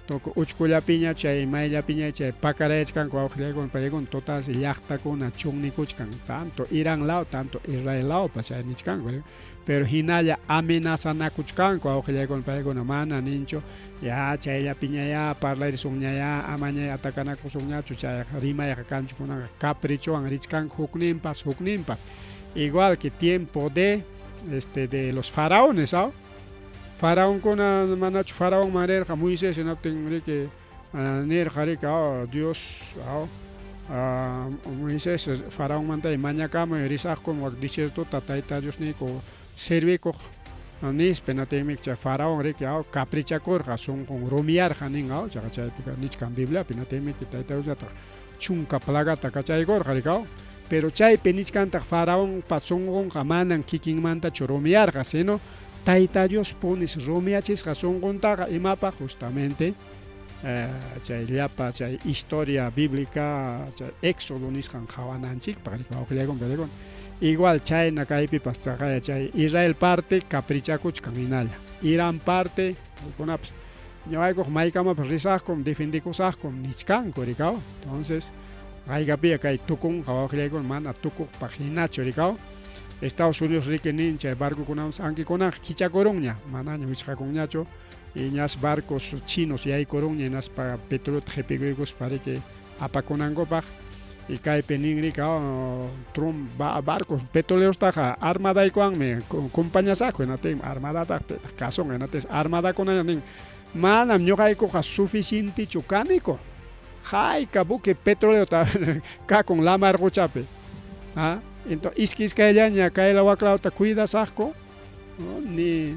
Tuku uchkullapiña chay mayllapiña chay pakarayachkanku wawqillaykuna pallaykuna total llaqtakuna chunnikuchkan tanto Irán law tanto Israel lawpas chay nichkanku. Pero hinalla amenazanakuchkanku wawqillaykuna pallaykuna mana ninchu ya chayllapiñayá parlayrisunñayá amañay atakanakusunñachu chayqa rimayqa kanchu kunanqa caprichowan richkanku hukninpas hukninpas igual que tiempo de este de los faraones, ¿ah? Faraonkuna manachu faraonman rirqa Moisés hinaptin riki nirqa riki Dios Moisés faraonmanta mañakamuy risaqkum wak desiertota Tayta Diosniyku servikuq nispa hinaptinmi chay faraon riki caprichakurqa sunqun rumiyarqa nin chaqa chaypiqa nichkan Bibliapi hinaptinmi Tayta Diosñataq chunka plagata kachaykurqa riki pero chaypi nichkantaq faraonpa sunqunqa manan kikinmantachu rumiyarqa sino Tayta Dios punis rumiyachisqa sunquntaqa imapaq justamente chay llapa chay historia bíblica chay Éxodo nisqan qawananchikpaq riki wawqillaykuna igual chayna kaypipas chaqaya chay Israel parte caprichakuchkan hinalla Irán parte paykunapas ñuqaykuqa maykamapas risaqkum defendekusaqkum nichkanku rikaw entonces haykapiya kay tukunqa wawqillaykuna mana tukuqpaq hinachu rikaw. Estados Unidos riki nin chay barcokunapas ankikunanqa kichakurunña manaña wichqakunñachu y ñas barcos chinos yaykurunña hinaspa petrolota qipikuykuspa riki apakunankupaq y kaypi nin riki Trump barcos petrolerostaqa armadaykuwanmi compañasaqku hinaptinmi armadataq pitaq kasunqa hinaptinsi armadakunaña nin manam ñuqaykuqa suficientechu kaniku hayka buque petrolerota kakun lamar quchapi entonces iska iskayllaña kaylaw waklawta cuidasaqku ni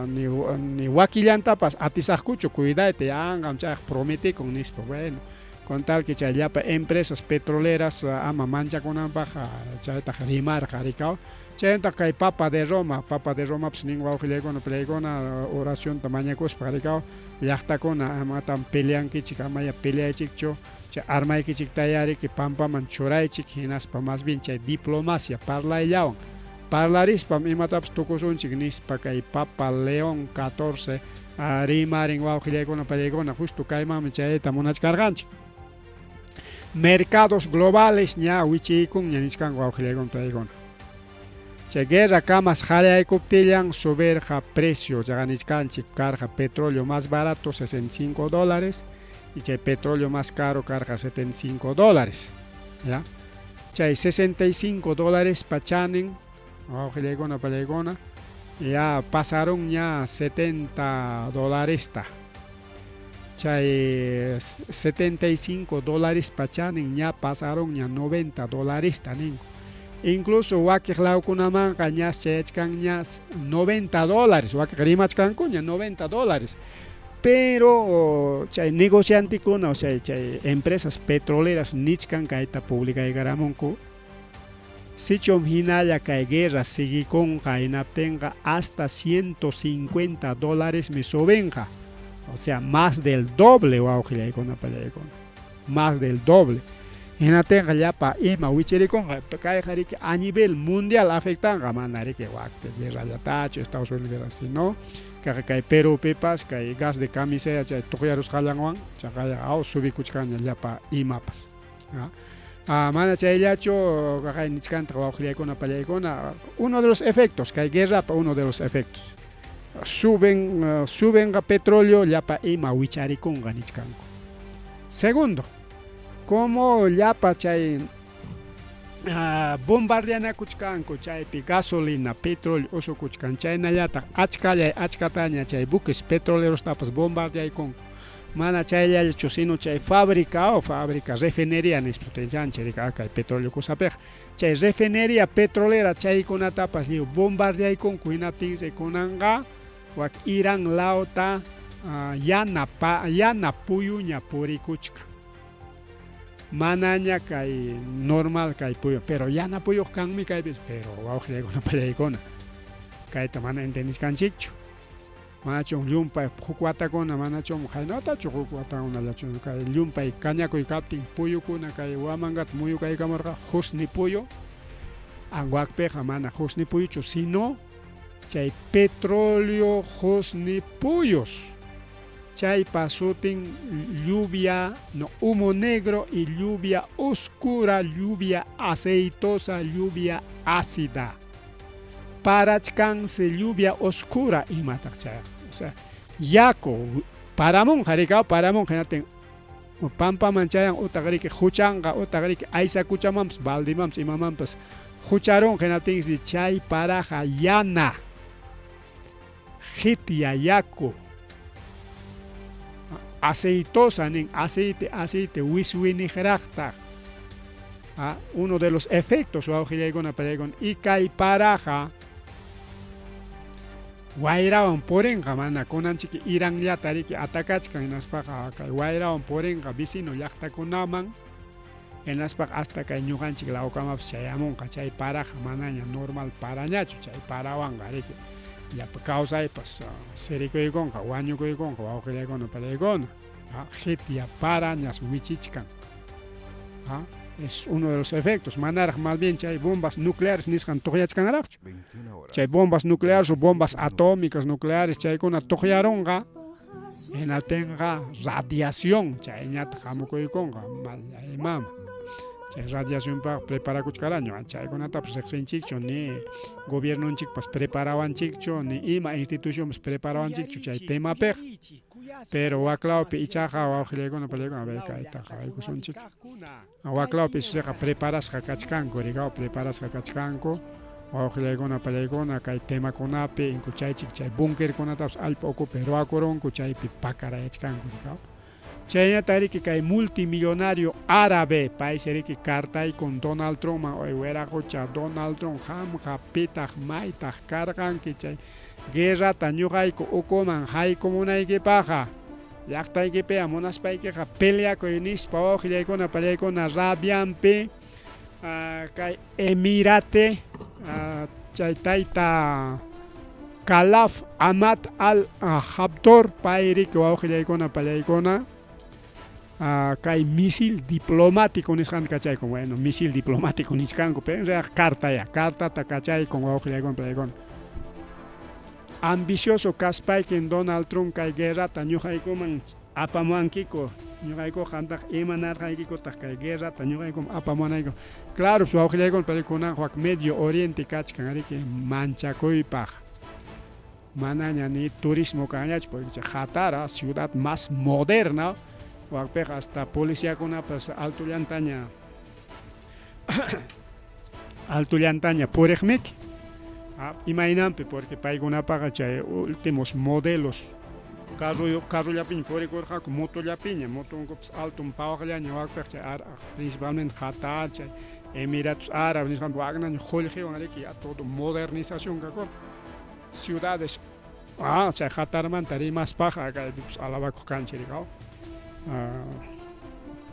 ni ni wakillantapas atisaqkuchu cuidayta yanqam chayqa prometekun nispa bueno con tal que chay llapa empresas petroleras ama manchakunanpaq chaytaq rimarqa rikaw. Chaymanta kay Papa de Roma, Papa de Romapas nin wawqillaykuna peleaykuna oracionta mañakuspa rikaw llaqtakuna amatam peleankichik amaya peleaychikchu chay armaykichiktayá riki pampaman churaychik hinaspa más bien chay diplomacia parlayllawan parlarispam imatapas tukusunchik nispa kay Papa León XIV rimarin wawqillaykuna peleaykuna justo kaymanmi chayta munachkarqanchik. Mercados globales ña wichiykunña nichkanku wawqillaykuna peleaykuna. Chay guerra kamas qaraykuptillan subirqa precio chaqa nichkanchik karqa petróleo más barato 65 dólares y chay petróleo más caro karqa 75 dólares ya chay 65 dólares pa chanin wawqillaykuna palaykuna ya pasarunña 70 dolaresta chay 75 dólares pa chanin ña pasarunña 90 dolaresta ninku incluso wakiq lawkunamanqa ñas chayachkanña 90 dólares wakiq rimachkankuña 90 dólares pero chay negociantekuna o sea chay empresas petroleras nichkan kayta publicaykaramunku. Sichum hinalla kay guerra siguikunqa hinaptinqa hasta 150 dólaresmi subinqa. O sea, más del doble wawqillaykuna pallaykuna. Más del doble. Hinaptinqa llapa ima wichirikunqa. Kayqa riki a nivel mundial afectanqa, mana riki wakpi guerrallatachu Estados Unidos guerra, sino kayqa kay Perúpipas kay gas de camisea chay tuqyarusqallanwan chaqaya aw subikuchkanña llapa imapas. Mana chayllachu kaqay nichkantaq wawqillaykuna pallaykuna, uno de los efectos, kay guerrapa uno de los efectos. Suben, subenqa petróleo llapa ima wicharikunqa nichkanku. Segundo, como llapa chay bombardeanakuchkanku chaypi gasolina, petróleo usukuchkan chaynallataq achkallay achkataña chay buques petrolerostapas bombardeaykunku. Mana chayllachu sino chay fábrica o fábrica refinería nispa sutinchanchik kay petróleo kusapiqa. Chay refinería petrolera chaykunatapas lliw bombardeaykunku hinaptinsi kunanqa wak Irán lawta yana pa yana puyuña purikuchkan. Manaña kay normal kay puyu, pero yana puyuq kanmi kaypis, pero wawqillaykuna pallaykuna kayta mana entendishkanchikchu. Manachum llumpay huk watakuna manachum haynatachu huk watakunallachu kay llumpay kañakuy kaptin puyukuna kay Huamangata muyukaykamurqa husni puyu. Anguakpiqa mana husni puyuchu sino chay petróleo husni puyus. Chaypa sutin lluvia, no, humo negro y lluvia oscura, lluvia aceitosa, lluvia ácida. Parachkansi lluvia oscura imataq chayqa. O sea, yaku paramunqa rikaw paramunqa hinaptin pampaman chayan utaq riki huchanqa utaq riki aysakuchamanpas baldemanpas imamanpas hucharunqa hinaptinsi chay paraqa yana qitya yaku aceitosa nin aceite aceite wiswiniqraqtaq. Uno de los efectos wawqillaykuna pallaykuna y kay paraqa wayrawan purinqa mana kunanchik Iranllata riki atakachkan hinaspaqa kay wayrawan purinqa vecino llaqtakunaman hinaspaqa hasta kay ñuqanchik lawkamapas chayamunqa chay paraqa manaña normal parañachu chay parawanqa riki llapa kawsaypas sirikuykunqa wañukuykunqa wawqillaykuna pallaykuna qitya parañas wichichkan. Es uno de los efectos. Manaraq más bien chay bombas nucleares nisqan tuqyachkanraqchu. Chay bombas nucleares o bombas atómicas nucleares chaykuna tuqyarunqa hinaptinqa radiación chayñataq hamukuykunqa imama. Chay radiacionpaq preparakuchkarañu chaykunatapas riqsinchikchu ni gobiernonchikpas preparawanchikchu ni ima institucionpas preparawanchikchu chay temapiqa. Pero waklawpi ichaqa wawqillaykuna pallaykuna a ver kayta qawaykusunchik. Waklawpi ichaqa preparasqa kachkanku rikaw preparasqa kachkanku wawqillaykuna pallaykuna kay temakunapi inkuchaychik chay bunkerkunatapas allpa ukupi ruwakurunku chaypi pakarayachkanku rikaw. Chaynata riki kay multimillonario árabe paysi riki cartaykun Donald Trumpman oy wiraqucha Donald Trump qamqa pitaq maytaq karqanki chay guerrata ñuqayku ukuman haykumunaykipaqqa llaqtaykipiqa munaspaykiqa peleakuy nispa wawqillaykuna pallaykuna rabianpi kay emirate chay tayta Calaf Ahmad al Habtor pay riki wawqillaykuna pallaykuna kay misil diplomático nisqanta kachaykun bueno misil diplomático nichkanku pero en realidad carta ya cartata kachaykun wawqillaykuna pallaykuna ambicioso kaspaykin Donald Trump kay guerrata ñuqaykuman apamuwankiku ñuqaykuqa qamtaqa imanarqaykikutaq kay guerrata ñuqaykuman apamuwanayku claro wawqillaykuna pero kunanqa wak Medio Oriente kachkan riki manchakuypaq manaña ni turismo kanñachu porque chay Qatar ciudad más moderna wakpiqa hasta policiakunapas altullantaña altullantaña puriqmiki imaynanpi porque paykunapaqa chay últimos modelos carro carrollapiña purikurqaku motollapiña motonkupas alton pawaqllaña wakpiqa chay principalmente Qatar chay Emiratos Árabes nisqanpi waknaña qullqiwan riki todo modernización kakurqa ciudades chay Qatarmanta rimaspaqa kaypipas alabakuq kanchik rikaw.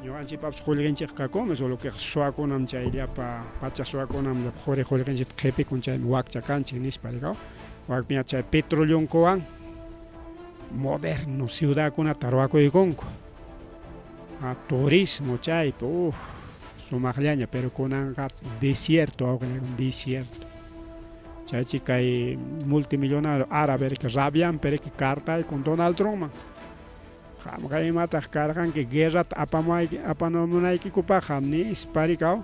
Ñuqanchikpapas qullqinchikqa kakunmi, solo que suwakunam chay llapa pacha suwakunam llapa quri qullqinchikta qhipikun chaymi wakcha kanchik nispa rikaw. Wakpiña chay petroleonkuwan moderno ciudadkunata ruwakuykunku. Ah, turismo chaypi, uff, sumaqllaña, pero kunanqa desierto wawqillakuna, desierto. Chaychi kay multimillonario árabe riki rabianpi riki cartaykun Donald Trumpman. Qamqa imataq karqanki guerrata apamuayki apamunaykikupaqqa nispa rikaw.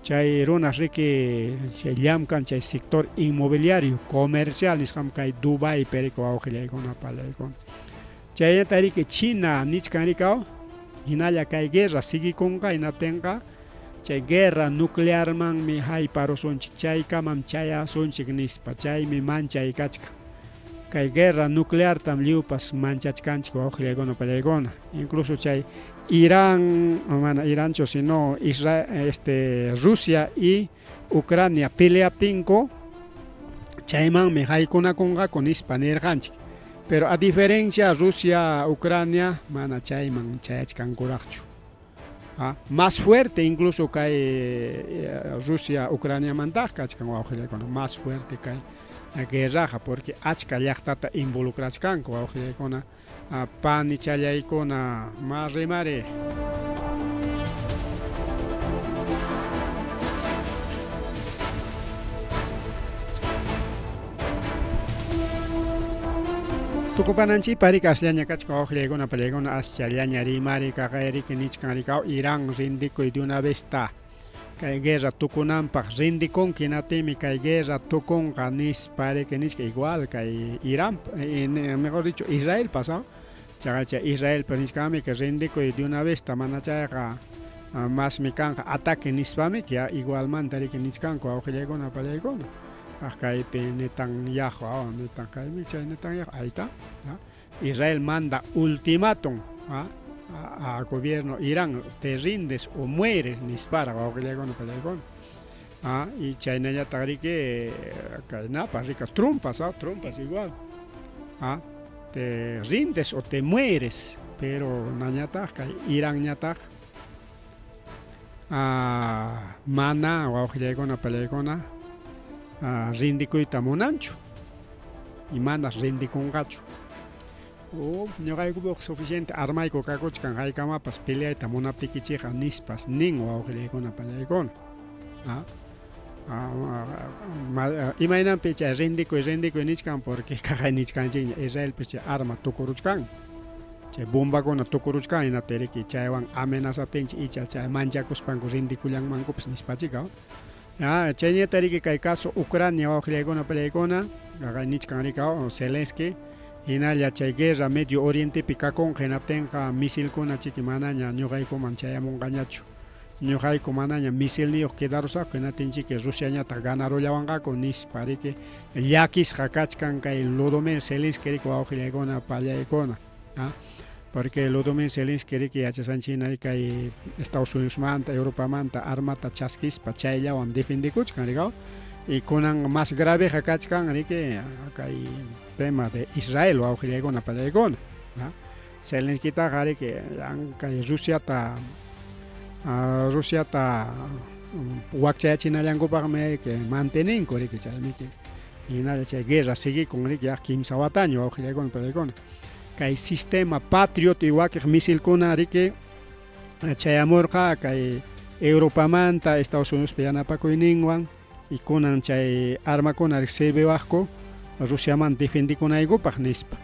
Chay runas riki chay llamkan chay sector inmobiliario comercial nisqam kay Dubaipi riki wawqillaykuna pallaykuna. Chaynata riki China nichkan rikaw hinalla kay guerra siguikunqa hinaptinqa chay guerra nuclearmanmi hayparusunchik chaykamam chayasunchik nispa chaymi manchay kachkan. Kay guerra nucleartam lliwpas manchachkanchik wawqillaykuna pallaykuna. Incluso chay Irán, mana Iranchu sino Israel, este, Rusia y Ucrania peleaptinku chaymanmi haykunakunqaku nispa nirqanchik. Pero a diferencia Rusia, Ucrania mana chayman chayachkankuraqchu. Ah, más fuerte incluso kay eh, Rusia Ucraniamantaq kachkan wawqillaykuna, más fuerte kay guerraqa porque achka llaqtata involucrachkanku wawqillaykuna, ah, panichallaykuna, ma rimari. Tukupananchikpaq riki asllaña kachkan wawqillaykuna pallaykuna aschallaña rimari kaqay riki nichkan rikaw Irán rindikuy de una vez ta kay guerra tukunanpaq rindikunki hinaptinmi kay guerra tukunqa nispa riki nichka igual kay Irán mejor dicho Israel pasao chaqa chay Israelpa nichkanmi que rindikuy de una vez ta mana chayqa masmi kanqa ataque nispami ya igualmanta riki nichkanku wawqillaykuna pallaykuna Ah, kaypi Netanyahu, ah, Netan, kaymi chay Netanyahu, ahí está. ¿Ah? Israel manda ultimátum, ¿ah?, a gobierno Irán, te rindes o mueres, nispara, wawqillaykuna pallaykuna. Ah, y chaynallataq riki kaynapas rika Trumpas, ah, Trumpas igual. Ah, te rindes o te mueres, pero nañataq kay Iranñataq ah, mana wawqillaykuna pallaykuna ah, rindikuyta munanchu y manas rindikunqachu. Oh, ñuqaykupuq suficiente armayku kakuchkan haykamapas peleayta munaptikichikqa nispas nin wawqillaykuna pallaykuna. Ah, ah, imaynanpi chay rindikuy rindikuy nichkan porque kaqay nichkanchikña Israelpis chay arma tukuruchkan chay bombakuna tukuruchkan hinaptin riki chaywan amenazaptinchik icha chay manchakuspanku rindikullanmankupas nispachika. Ah, chayñata riki kay caso Ucrania wawqillaykuna pallaykuna kaqay nichkan riki Zelensky hinalla chay guerra Medio Orientepi kakunqa hinaptinqa misilkuna chiki manaña ñuqaykuman chayamunqañachu. Ñuqayku manaña misilniyuq quedarusaqku hinaptinchiki Rusiañataq ganarullawanqaku nispa riki llakisqa kachkan kay Volodymyr Zelensky riki wawqillaykuna pallaykuna. Ah, porque Volodymyr Zelensky riki yachasqanchik kay Estados Unidosmanta, Europamanta armata chaskispa chayllawan defendikuchkan rikaw. Y kunan más graveqa kachkan riki kay tema de Israel wawqillaykuna pallaykuna. Ah, Zelenskitaqa riki kay Rusiata Rusiata wakchayachinallankupaqmi riki manteninku riki chaymi hinalla chay guerra siguikun riki ya kimsa wataña wawqillaykuna pallaykuna. Kay sistema Patriot y wakiq misilkuna riki chayamurqa kay Europamanta Estados Unidospa yanapakuyninwan y kunan chay armakuna sirviwaqku Rusiamanta defendikunaykupaq nispa.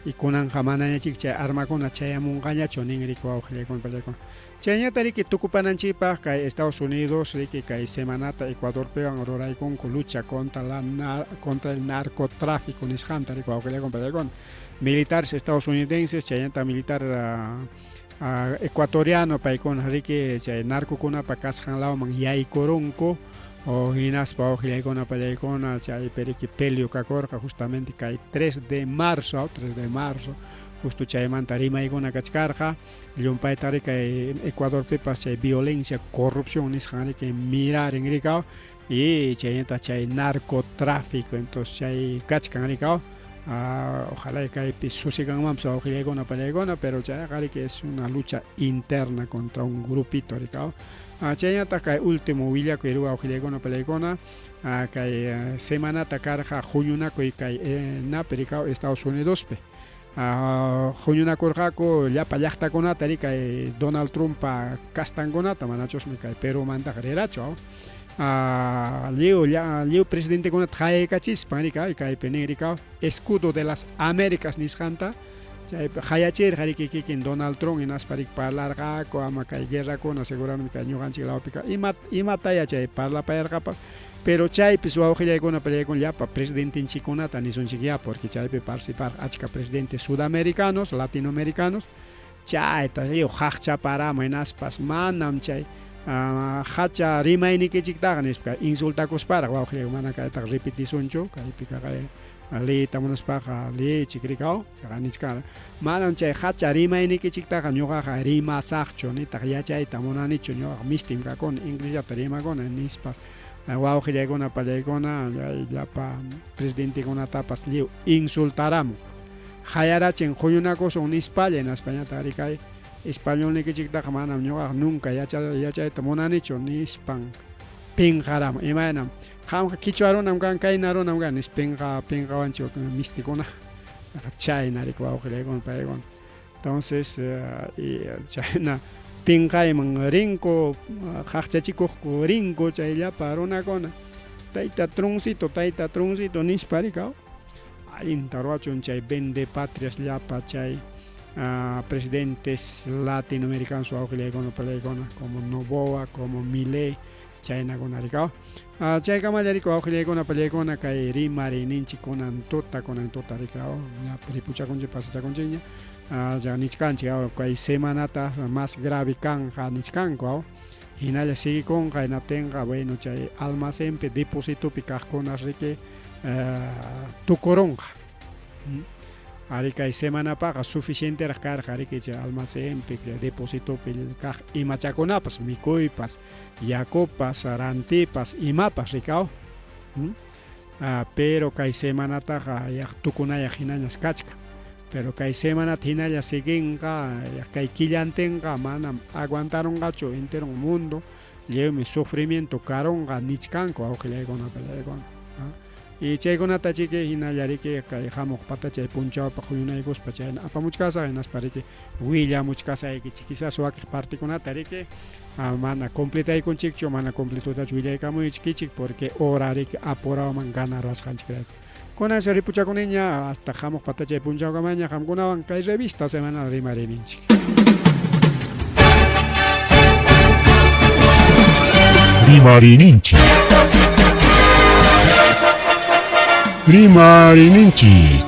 Y kunanqa manañachik chay armakuna chayamunqañachu nin riki wawqillaykuna pallaykuna. Chayñata riki tukupananchikpaq kay Estados Unidos riki kay semanata Ecuadorpiwan ruraykunku lucha contra la contra el narcotráfico nisqanta riki wawqillaykuna pallaykuna. Militares estadounidenses chaynata militar ecuatoriano paykuna riki chay narcokunapa kasqan lawman yaykurunku o hinaspa wawqillaykuna pallaykuna chaypi riki pelio kakurqa justamente kay 3 de marzo 3 de marzo justo chaymanta rimaykuna kachkarqa llumpayta riki kay Ecuadorpipas chay violencia corrupción nisqan riki mirarin rikaw y chaynata chay narcotráfico entonces chay kachkan rikaw. Ojalá kaypi susiganmanpas wawqillaykuna pallaykuna, pero chayqa riki es una lucha interna contra un grupito riki. Chayñataq kay último willakuy wawqillaykuna pallaykuna, kay semanata karqa huñunakuy kay napi riki Estados Unidospi. Huñunakurqaku llapa llaqtakunata riki kay Donald Trumppa kastankunata, manachusmi kay Perumantaqa rirachu. Lliw lliw presidentekunata qayaykachispan riki kaypi nin riki escudo de las Américas nisqanta chaypi qayachirqa riki kikin Donald Trump, hinaspa riki parlarqaku ama kay guerrakuna seguramente kay ñuqanchik lawpika ima imataya chay parlapayarqapas, pero chaypis wawqillaykuna pallaykuna llapa presidentenchikkunata nisunchikyá, porque chaypi participarqa achka presidentes sudamericanos, latinoamericanos, chayta lliw qaqchaparamu hinaspas manam chay hacha rimaynikichiktaqa nispa insultakusparaq wawqillaykuna, mana kaytaqa repetisunchu, kaypi kaqay liyta munaspaqa liychik rikaw, chaqa nichkan manam chay hacha rimaynikichiktaqa ñuqaqa rimasaqchu nitaq yachayta munanichu, ñuqaqa mistim kakuni, inglesllata rimakuni nispas wawqillaykuna pallaykuna llapa presidentekunatapas lliw insultaramun, qayarachin huñunakusun nispalla, hinaspañataq rikay españolnikichiktaqa manam ñuqaqa nunca yachayta munanichu nispan pinqaramun, imaynam qamqa quichua runam kan kayna runam kan nispa pinqawanchu mistikuna, chayna riki wawqillaykuna paykuna. Entonces chayna pinqayman rinku, qaqchachikuqku rinku chay llapa runakuna, tayta Truncito, tayta Truncito nispa rikaw, allinta ruwachun chay vende patrias llapa chay presidentes latinoamericanos wawqillaykuna palaykuna como Noboa, como Milei, chaynakuna rikaw. Chaykamalla riki wawqillaykuna pallaykuna kay rimariyninchik kunan tuta rikaw, ña ripuchakunchik pasachakunchikña, ya nichkanchik kay semanata más grave kanqa nichkanku, hinalla siguikunqa, hinaptinqa bueno chay almacenpi depositopi kaqkunas riki tukurunqa. Ari kay semanapaqa suficienteraq karqa riki chay almacenpi depositopi kaq imachakunapas, mikuypas, yakupas, rantipas, imapas rikaw. Pero kay semanataqa yaq tukunayaq hinañas kachkan. Pero kay semanata hinalla siguinqa, kay killantinqa manam aguantarunqachu entero mundo, lliwmi sufrimiento karunqa nichkanku wawqillaykuna pallaykuna. Y chaykunata chiki hinalla riki kay hamuq patachay punchawpaq huñunaykuspa chayna apamuchkasaq, hinaspa riki willamuchkasaykichik, quizás wakiq partikunata riki mana completaykunchikchu, mana completotachu willaykamuykichik porque hora riki apurawman ganaruwasqanchikrayku. Kunan se ripuchakuniña hasta hamuq patachay punchawkamaña qamkunawan kay revista semanal rimariyninchik. Rimariyninchik. Rimariyninchik.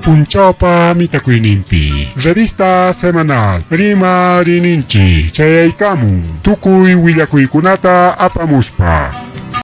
Punchawpa mitakuyninpi revista semanal rimariyninchik chayaykamun tukuy willakuykunata apamuspa.